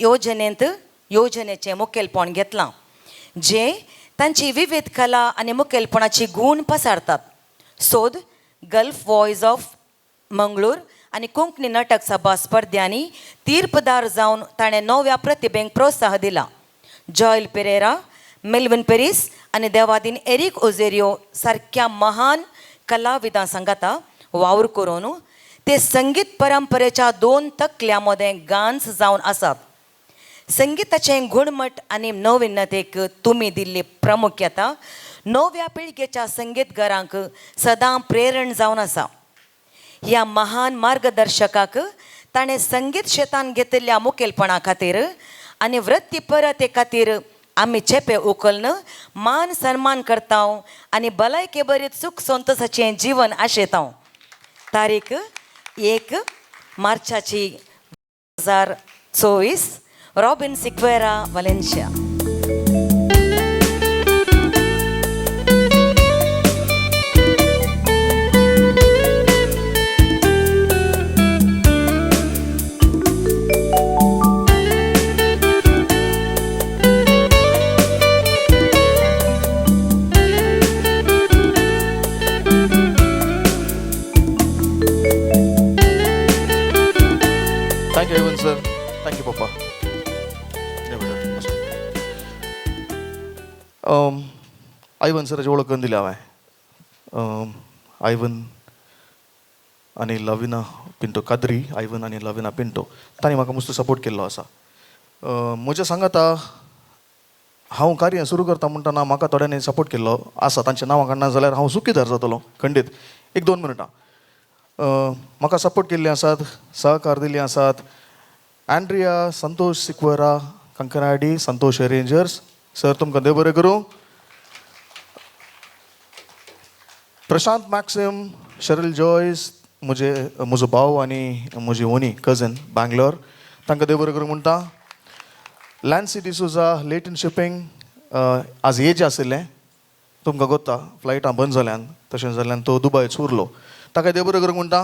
योजनेचें मुखेलपण घेतलां, जें तांची विविध कला आनी मुखेलपणाची गूण पसारतात. सोद गल्फ वॉयज ऑफ मंगळूर आनी कोंकणी नाटक सभा स्पर्ध्यांनी तीर्पदार जावन ताणें नव्या प्रतिभेंक प्रोत्साह दिला. जॉयल पेरेरा, मेल्विन पेरीस आनी देवादीन एरीक ओझेरियो सारक्या महान कलाविदां सांगाता वावर करून ते संगीत परंपरेच्या 2 तकल्यां मदें गांच जावन आसात. संगीताचें गुणमट आनी नविन्नतेक तुमी दिल्ली प्रामुख्यता नव्या पिळगेच्या संगीतकारांक सदां प्रेरण जावन आसा. ह्या महान मार्गदर्शकाक ताणें संगीत शेतान घेतिल्ल्या मुखेलपणा खातीर आनी वृत्तीपरते खातीर आमी चेपे उखल्न मान सन्मान करता आनी भलायके बरीत सुख संतोशाचें जीवन आशेता. तारीख 1 मार्चाची 2024, Robin Sequeira, Valencia. Thank you Ivan sir, thank you पप्पा. आयवन सराची वळख करून दिली हांवें. आयवन आनी लविना पिंटो कादरी, आयवन आनी लविना पिंटो तांणी म्हाका मस्त सपोर्ट केल्लो आसा. म्हज्या सांगाता हांव कार्य सुरू करता म्हणटना म्हाका थोड्यांनी सपोर्ट केल्लो आसा. तांचें नांवां काडना जाल्यार हांव चुकीदार जातलो खंडीत. 1-2 मिनटां म्हाका सपोर्ट केल्ली आसात, सहकार दिल्ली आसात Andrea, Santosh Sequeira, Kankanady, Santosh arrangers sir तुमकां देव बरें करूं. प्रशांत मॅक्सिम, शरल जॉयस, म्हजे म्हजो भाव आनी म्हजी व्हनी कजन बँगलोर, तांकां देव बरें करूं म्हणटा. लॅन्सी डिसोजा, लेटन शिपींग, आज एज आशिल्लें तुमकां गोत्ता फ्लायटां बंद जाल्यान, तशें जाल्यान तो दुबायच उरलो, ताका देव बरें करूंक म्हणटा.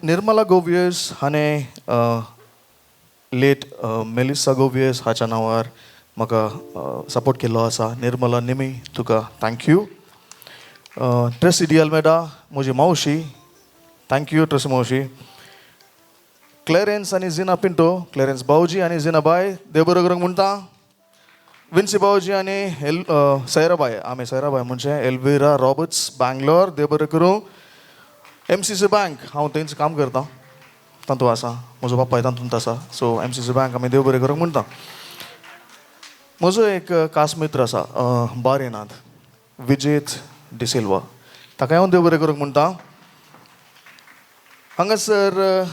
निर्मला गोवियस हाणें लेट मेलिसा गोवियस हाच्या नांवार म्हाका सपोर्ट केल्लो आसा. निर्मला निमी तुका thank you. Tracy D Almeida म्हजी मावशी, thank you Tracy मावशी. क्लॅरन्स आनी जिना पिंटो, क्लॅरन्स भावजी आनी जिना बाय देव बरें करूंक म्हणटा. विन्सी भावजी आनी सैराबाय, आमी सैराबाय म्हणजे एल्विरा रॉबर्ट्स बँगलोर, देव बरें करूं. MCC bank, हांव थंयच काम करता, तातूंत आसा म्हजो बापाय तातूंत आसा, सो MCC bank आमी देव बरें करूंक म्हणटा. म्हजो एक खास मित्र आसा बारेनाथ, विजेत डिसिल्वा, ताका हांव देव बरें करूंक म्हणटा. हांगासर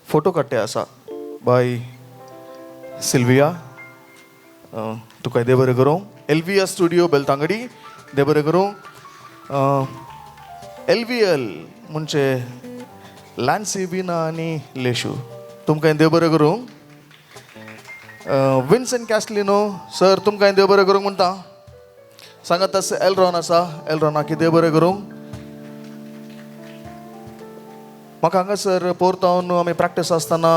फोटो काडटे आसा बाय सिल्विया, तुका देव बरें करूं. एलविया स्टुडियो बेलतांगडी, देव बरें करूं. LVL म्हणजे लॅन्सी विना आनी लेशू, तुमकां देव बरें करूं. विन्सन कॅस्लिनो सर, तुमकां देव बरें करूंक म्हणटा. सांगात आसा एलरॉन आसा, एलरॉनाक देव बरें करूं. म्हाका हांगासर पोरतावन आमी प्रॅक्टीस आसतना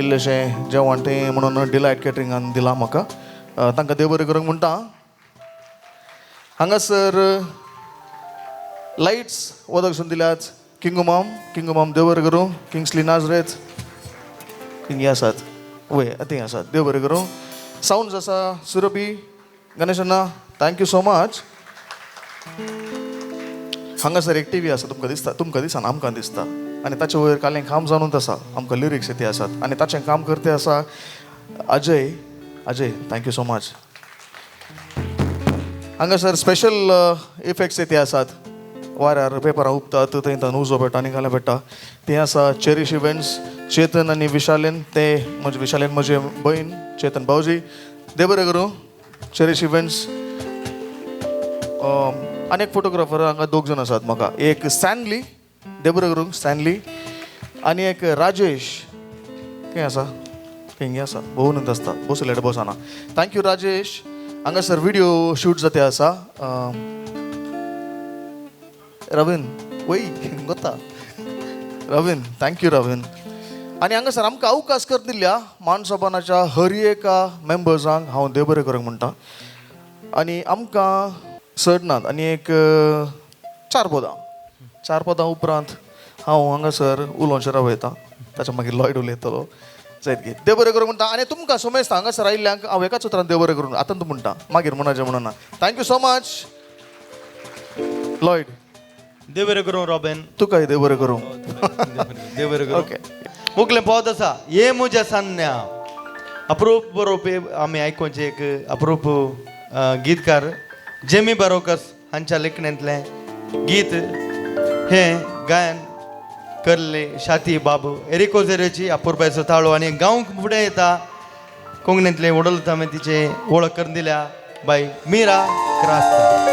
इल्लेशें जेवण तें म्हणून डिलायट कॅटरिंगान दिलां म्हाका, तांकां देव बरें करूंक म्हणटा. हांगासर लायट्स वदक सून दिल्यात किंगुमाम, किंगुमाम देव बरें करूं. किंग्सली नाजरेत हिंगी आसात, वय थंय आसात, देव बरें करूं. सावंड्स आसा सुरभी गणेश अण्णा, thank you so much. हांगासर एक टी व्ही आसा, तुमकां दिसता, तुमकां दिसना, आमकां दिसता. आनी ताचे वयर कालें काम जावनूच आसा, आमकां लिरिक्स ते आसात आनी ताचें काम करते आसा Ajay. Ajay, thank you so much. हांगासर स्पेशल इफेक्ट्स ते आसात, वाऱ्यार पेपरां हुपतात, थंय थंय उजो पेट्टा आनी घालें पेट्टा. तें आसा चेरीश इव्हेंट्स, चेतन आनी विशालेन, ते म्हजे विशालेन म्हजे भयण, चेतन भावजी, देव बरें करूं. चेरीश इव्हेंट्स आनी एक फोटोग्राफर हांगा दोग जाण आसात म्हाका, एक स्टॅनली, देव बरें करूं स्टॅनली, आनी एक राजेश खंय आसा, खंय आसा, भोंवून आसता, बसले बसना. Thank you Rajesh. हांगासर व्हिडियो शूट जाते आसा. रवीन वय गोता, रवीन, thank you Ravin. आनी हांगासर आमकां अवकाश कर दिल्ल्या मानसोपानाच्या हर एका मेंबर्सांक हांव देव बरें करूंक म्हणटा. आनी आमकां चड नात आनी एक चार पदां, चार पदां उपरांत हांव हांगासर उलोवचें रावयता, ताच्या मागीर लॉयड उलयतलो जायत गे. देव बरें करूं म्हणटा. आनी तुमकां समेस्त हांगासर आयिल्ल्यांक हांव एकाच उतरान देव बरें करूं आतां तूं म्हणटा, मागीर म्हणा जें म्हणना. Thank you so much Lloyd. देव बरें करूं रॉबेन, तुकाय देव बरें करूं. देव बरें करूं. ओके, मुगलें पद आसा ये म्हज्या सान्या, अप्रूप बरोवपी आमी आयकुचें एक अप्रूप गीतकार जेमी बारोकस हांच्या लेखणेंतलें गीत हें गायन करले शाती बाबू एरिको झेरेची अपुरबायचो ताळो. आनी गांवक फुडें येता कोंकणींतलें वडोलता आमी तिचें वळख करून दिल्या बाय मीरा क्रास्ता.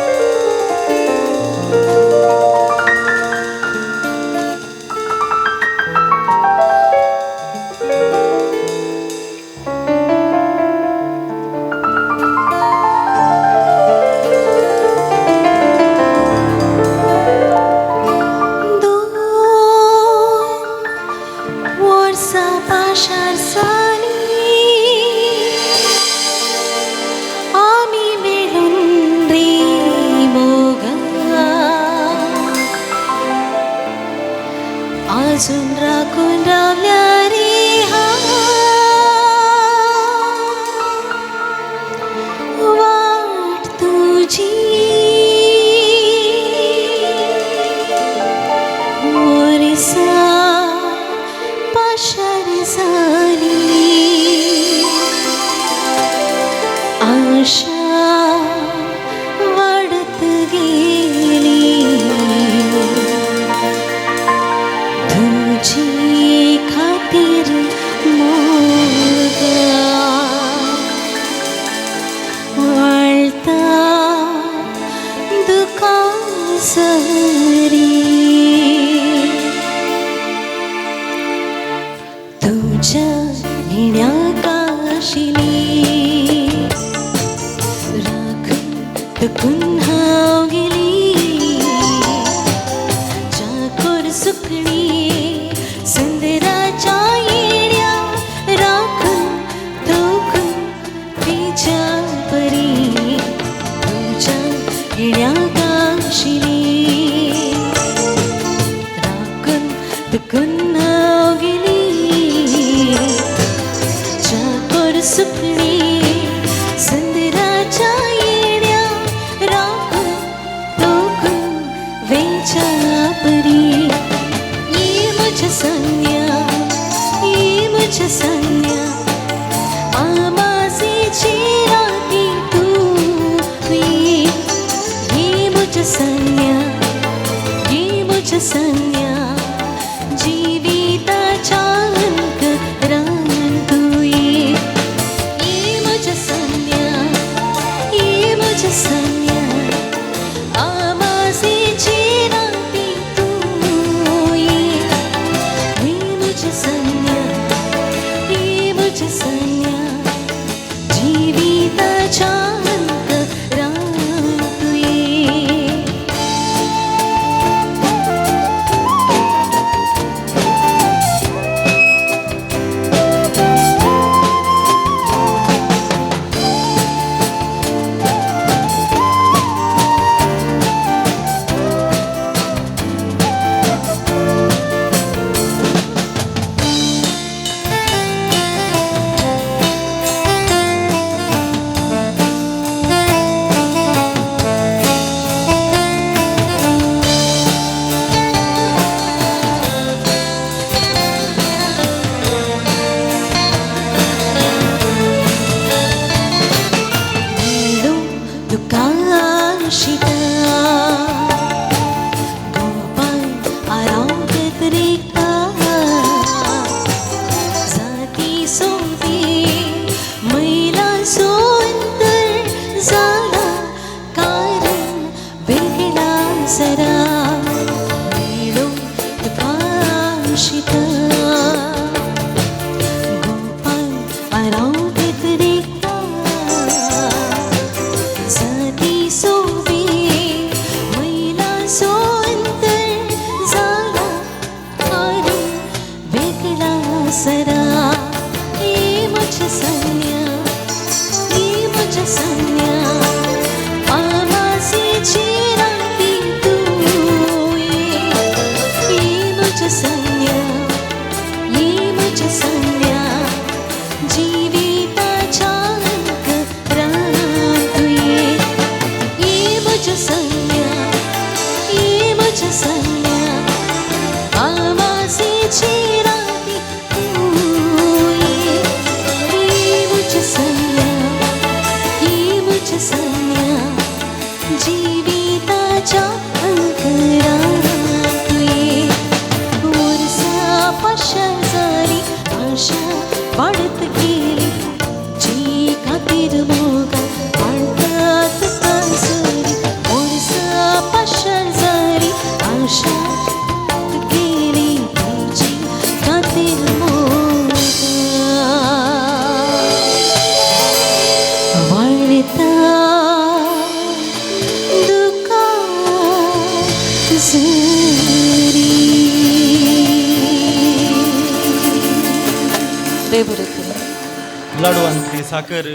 लाडवांतली साकर,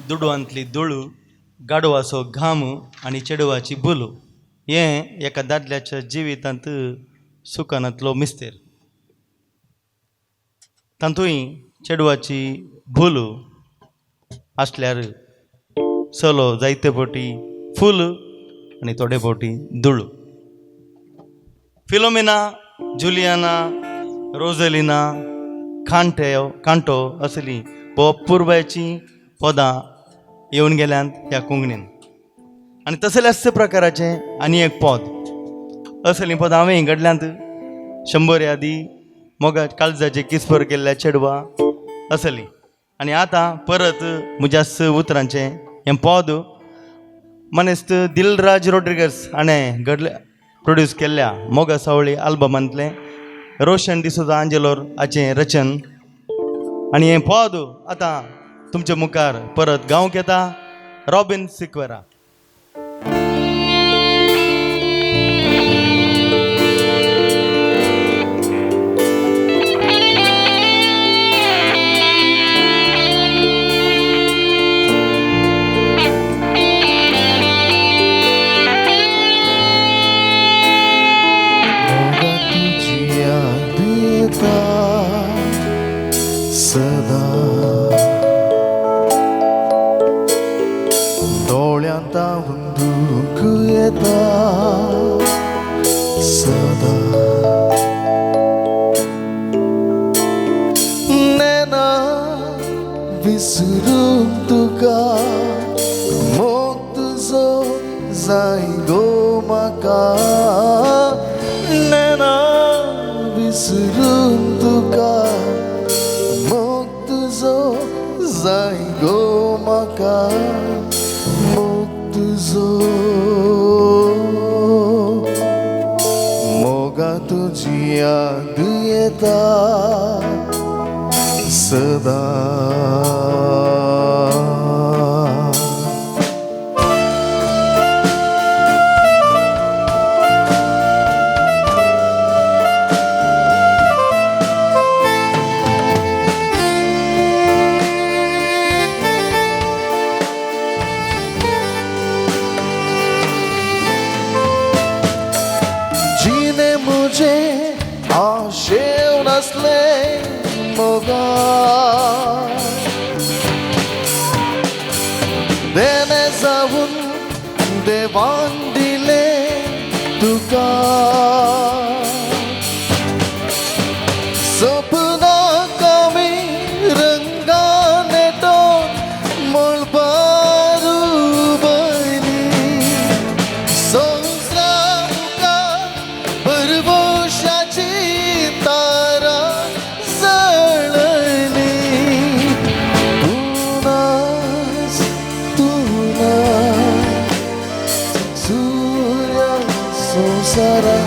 दुडवांतली दुळू, गाडवाचो घाम आनी चेडवाची बुलू हें एका दादल्याच्या जिवितांत सुकानांतलो मिस्तेर. तातूंय चेडवाची भूल आसल्यार चलो जायते फावटी फूल आनी थोडे फावटी दुळू. फिलोमिना, जुलियाना, रोजलिना, कांटे कांटो असली भोव पदां येवन गेल्यांत ह्या कोंकणीन. आनी तसल्याच प्रकाराचें आनी एक पद असलीं पदां हांवें घडल्यांत. 100 यादी, मोगा काळजाचे किस्पर केल्ल्या चेडवा असली. आनी आतां परत म्हज्याच उतरांचें हें पद मनेस्त दिलराज रोड्रिगस हाणें घडले प्रोड्यूस केल्ल्या मोगा सावळी आल्बमांतलें रोशन डिसोजा आंजेलोर हाचें रचन. आनी हें पद आतां तुमच्या मुखार परत गावंक येता रॉबिन सिक्वेरा. सदा दोळ्यांत दुख येता सदा नेना विसरून तुका मोग तुजो जाय गो म्हाका नेना विसरून तुका मोग तुजो जाय गो म्हाका मोग तुजो मोगा तुजी याद येता सदा. जीने मुझे आशेव नसले मोगा देने जाऊन देवान दिले तुका सपना कमी रंगाने तो मळबारू बयली संवसारा भरवशाची तारा जळली तूं नाच तूं नाच सूर्या संवसारा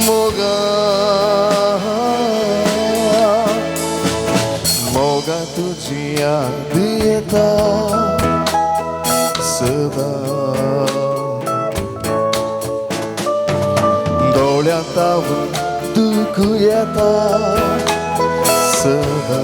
मोगा मोगा तुजी याद येता सदा दोळ्यांत दुख येता सदा.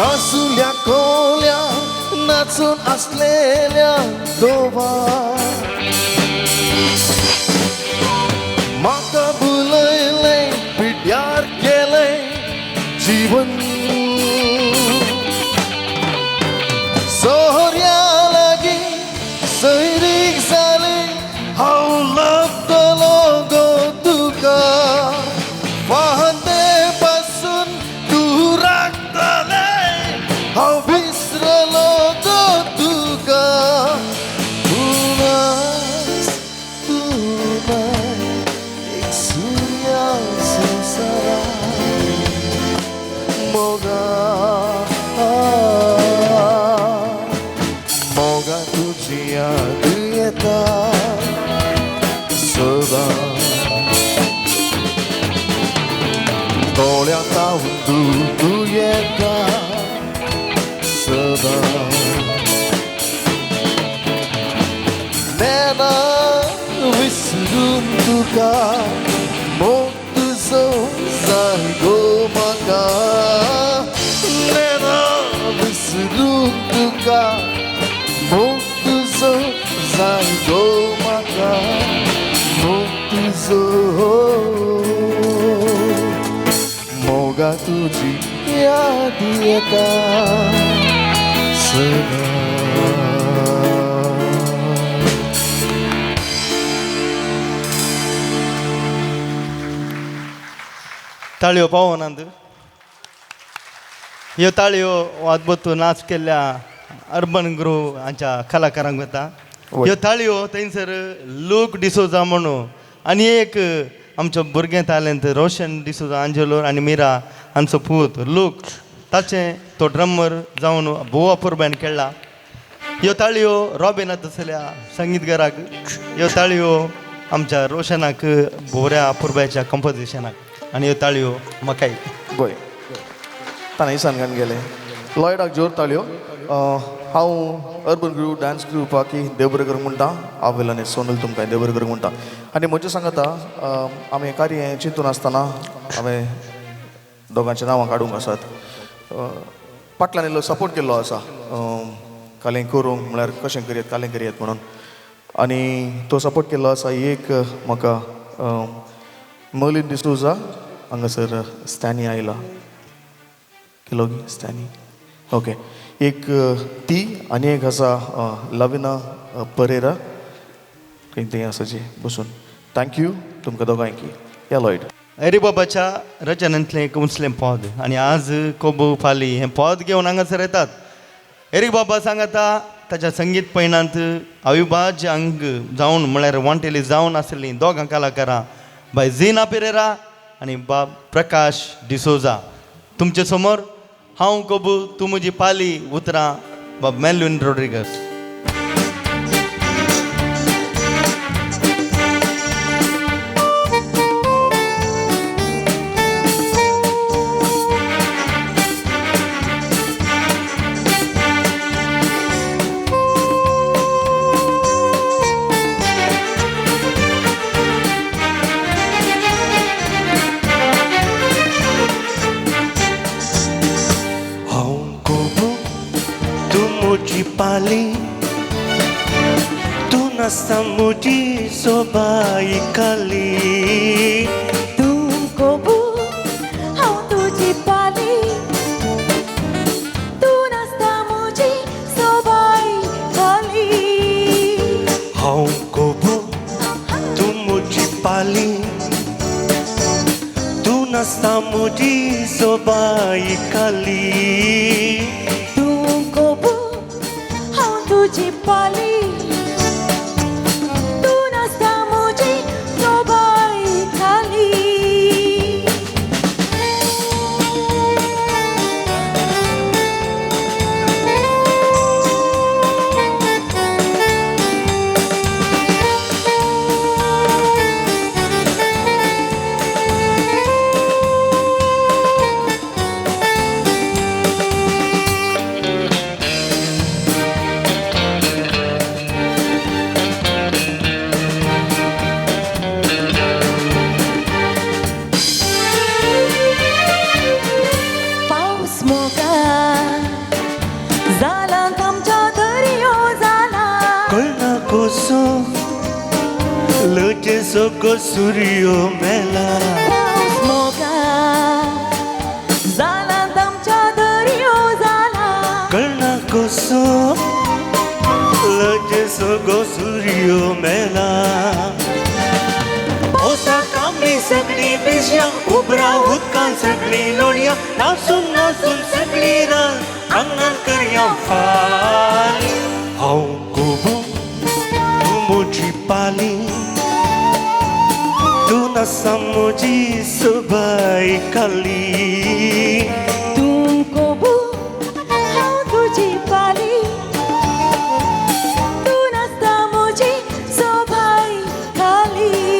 कासुल्या कोल्या नाचून असलेल्या दोवा म्हाका भुलयलें पिड्ड्यार केलें जीवन सोहऱ्या लागीं सैरीक जालें हांव लभतलो गो तुका वाहते पासून तूं राखतलें हांव विसरलो गो तुका तूं सदां दोळ्यांत तूं येता सदां नेना विसरून तुका मोग तुजो जाय गो म्हाका नेना विसरून तुका मोग तुजो जाय गो म्हाका मोग तुजो मोगा तुजी याद येता सदां. ताळयो पावनात ह्यो ताळयो अद्भुत नाच केल्ल्या अर्बन ग्रू हांच्या कलाकारांक वता. ह्यो ताळयो थंयसर लूक डिसोजा म्हणून आनी एक आमचो भुरगें तालेंत रोशन डिसोजा आंजेलो आनी मिरा हांचो पूत लूक ताचें तो ड्रमर जावन भोव अपुरबायन खेळ्ळा. ह्यो ताळयो रॉबिनात आसल्या संगीतकाराक, ह्यो ताळयो आमच्या रोशनाक बऱ्या अपुरबायच्या कंपोजिशनाक आनी ह्यो ताळयो म्हाकाय. बरें ताणें सांगान गेलें लॉयडाक जोर ताळयो. हांव अर्बन ग्रू डांस ग्रुपाकी देव बरें करूंक म्हणटा. हांव आनी सोनल तुमकां देव बरें करूंक म्हणटा. आनी म्हजें सांगता आमी कार्य चिंतून आसतना हांवें दोगांच्या नांवां काडूंक आसात. पाटल्यान इल्लो सपोर्ट केल्लो आसा कालें करूंक म्हळ्यार कशें करयत कालें करयत म्हणून आनी तो सपोर्ट केल्लो आसा. एक म्हाका मर्लीन डिसोजा हांगासर स्टॅनी आयला किलो स्टॅनी ओके एक ती आनी एक आसा लविना परेरा थंय थंय आसा जी बसून. Thank you तुमकां दोगांयकी. या लॉयड. एरी बाबाच्या रचनेंतलें एक उंचलें पद आनी आज कोबू पाली हें पद घेवन हांगासर येतात. एरीक बाबा सांगता ताच्या संगीत पयणांत अविभाज्य अंग जावन म्हळ्यार वांटेली जावन आसलीं दोगां कलाकारां बाय झिना पेरेरा आनी बाब प्रकाश डिसोजा. तुमचे समोर हांव कोबू तूं म्हजी पाली उतरां बाब मेल्विन रोड्रिगस. पाली तूं नासता म्हजी सोबाय काली तूं कोबू हांव तुजी पाली तूं नासता म्हजी सोबाय काली हांव कोबू तूं म्हजी पाली तूं नासता म्हजी सोबाय काली तूं कोबू तुजी पाली तूं नासता म्हजी सोबाय खाली. सगो सूर्यो मेला पावस मोगा जाला आमच्या दर्यो जाला कळना कसो लजे सगो सूर्यो मेला पावसाक आमी सगळीं भिजया उबरा उदकान सगळीं लोळया नासून नासून सगळीं रान आंगणान करया फाल. हांव कोबू तूं म्हजी पाली तूं नासता म्हजी सोबाय काली तूं कोबू हांव तुजी पाली तूं नासता म्हजी सोबाय काली.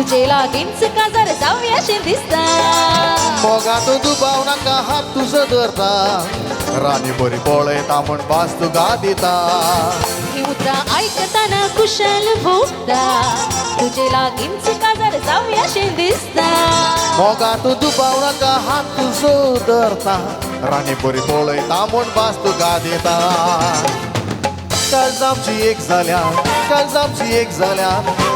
तुजे लागींच काजार जावयाशें दिसता. मोगा तूं दुबाव नाका हात तुजो धरता, राणी बरी पळयता म्हण भास तुका दिता. ही उतरां आयकतना कुशल भोगता, तुजे लागींच काजार जावयाशें दिसता. मोगा तूं दुबाव नाका हात तुजो धरता, राणी बरी पळयता म्हण भास तुका दिता. काळजांची एक जाल्या, काळजांची एक जाल्या,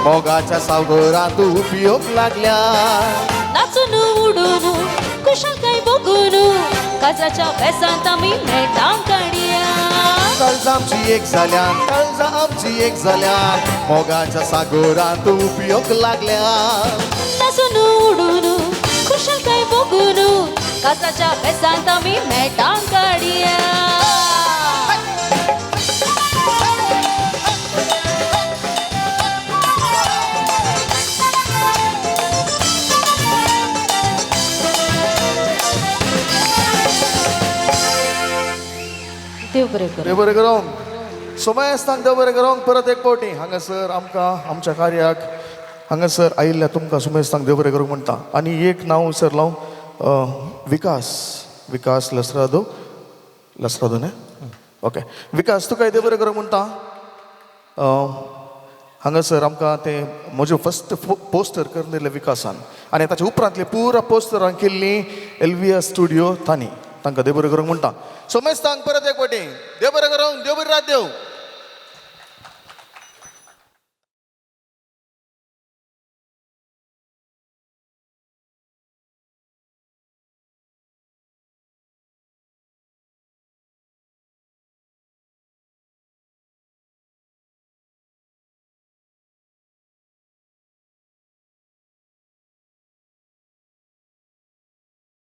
मोगाच्या सागरांत उपयोग लागल्या. नाचून उडून कुशलकाय बघून काजराच्या वेसांत आमी मेटां काडया. काळजांची एक जाल्या, काळजां आमची एक जाल्या, मोगाच्या सागरांत उपयोग लागल्या. नाचून उडून कुशलकाय बघून काजराच्या वेसांत आमी मेटां काडया. देव बरें करूं. देव बरें करूं. सोमायस्तांक देव बरें करूं. परत एक फावटी हांगासर आमकां आमच्या कार्याक हांगासर आयिल्ल्या तुमकां सुमेस्तांक देव बरें करूंक म्हणटा. आनी एक नांव विसरलो हांव, विकास, विकास लसरादो, लसरादो न्ही, ओके विकास तुका देव बरें करूंक म्हणटा. हांगासर आमकां तें म्हजें फस्ट पोस्टर करून दिलें विकासान, आनी ताच्या उपरांतली पुरा पोस्टरां केल्लीं एलवीएस स्टुडियो तांणी, तांकां देव बरें करूंक म्हणटा. सोमेस्तांक परत एक फावटी देव बरें करूंक, देव बरें रात देव.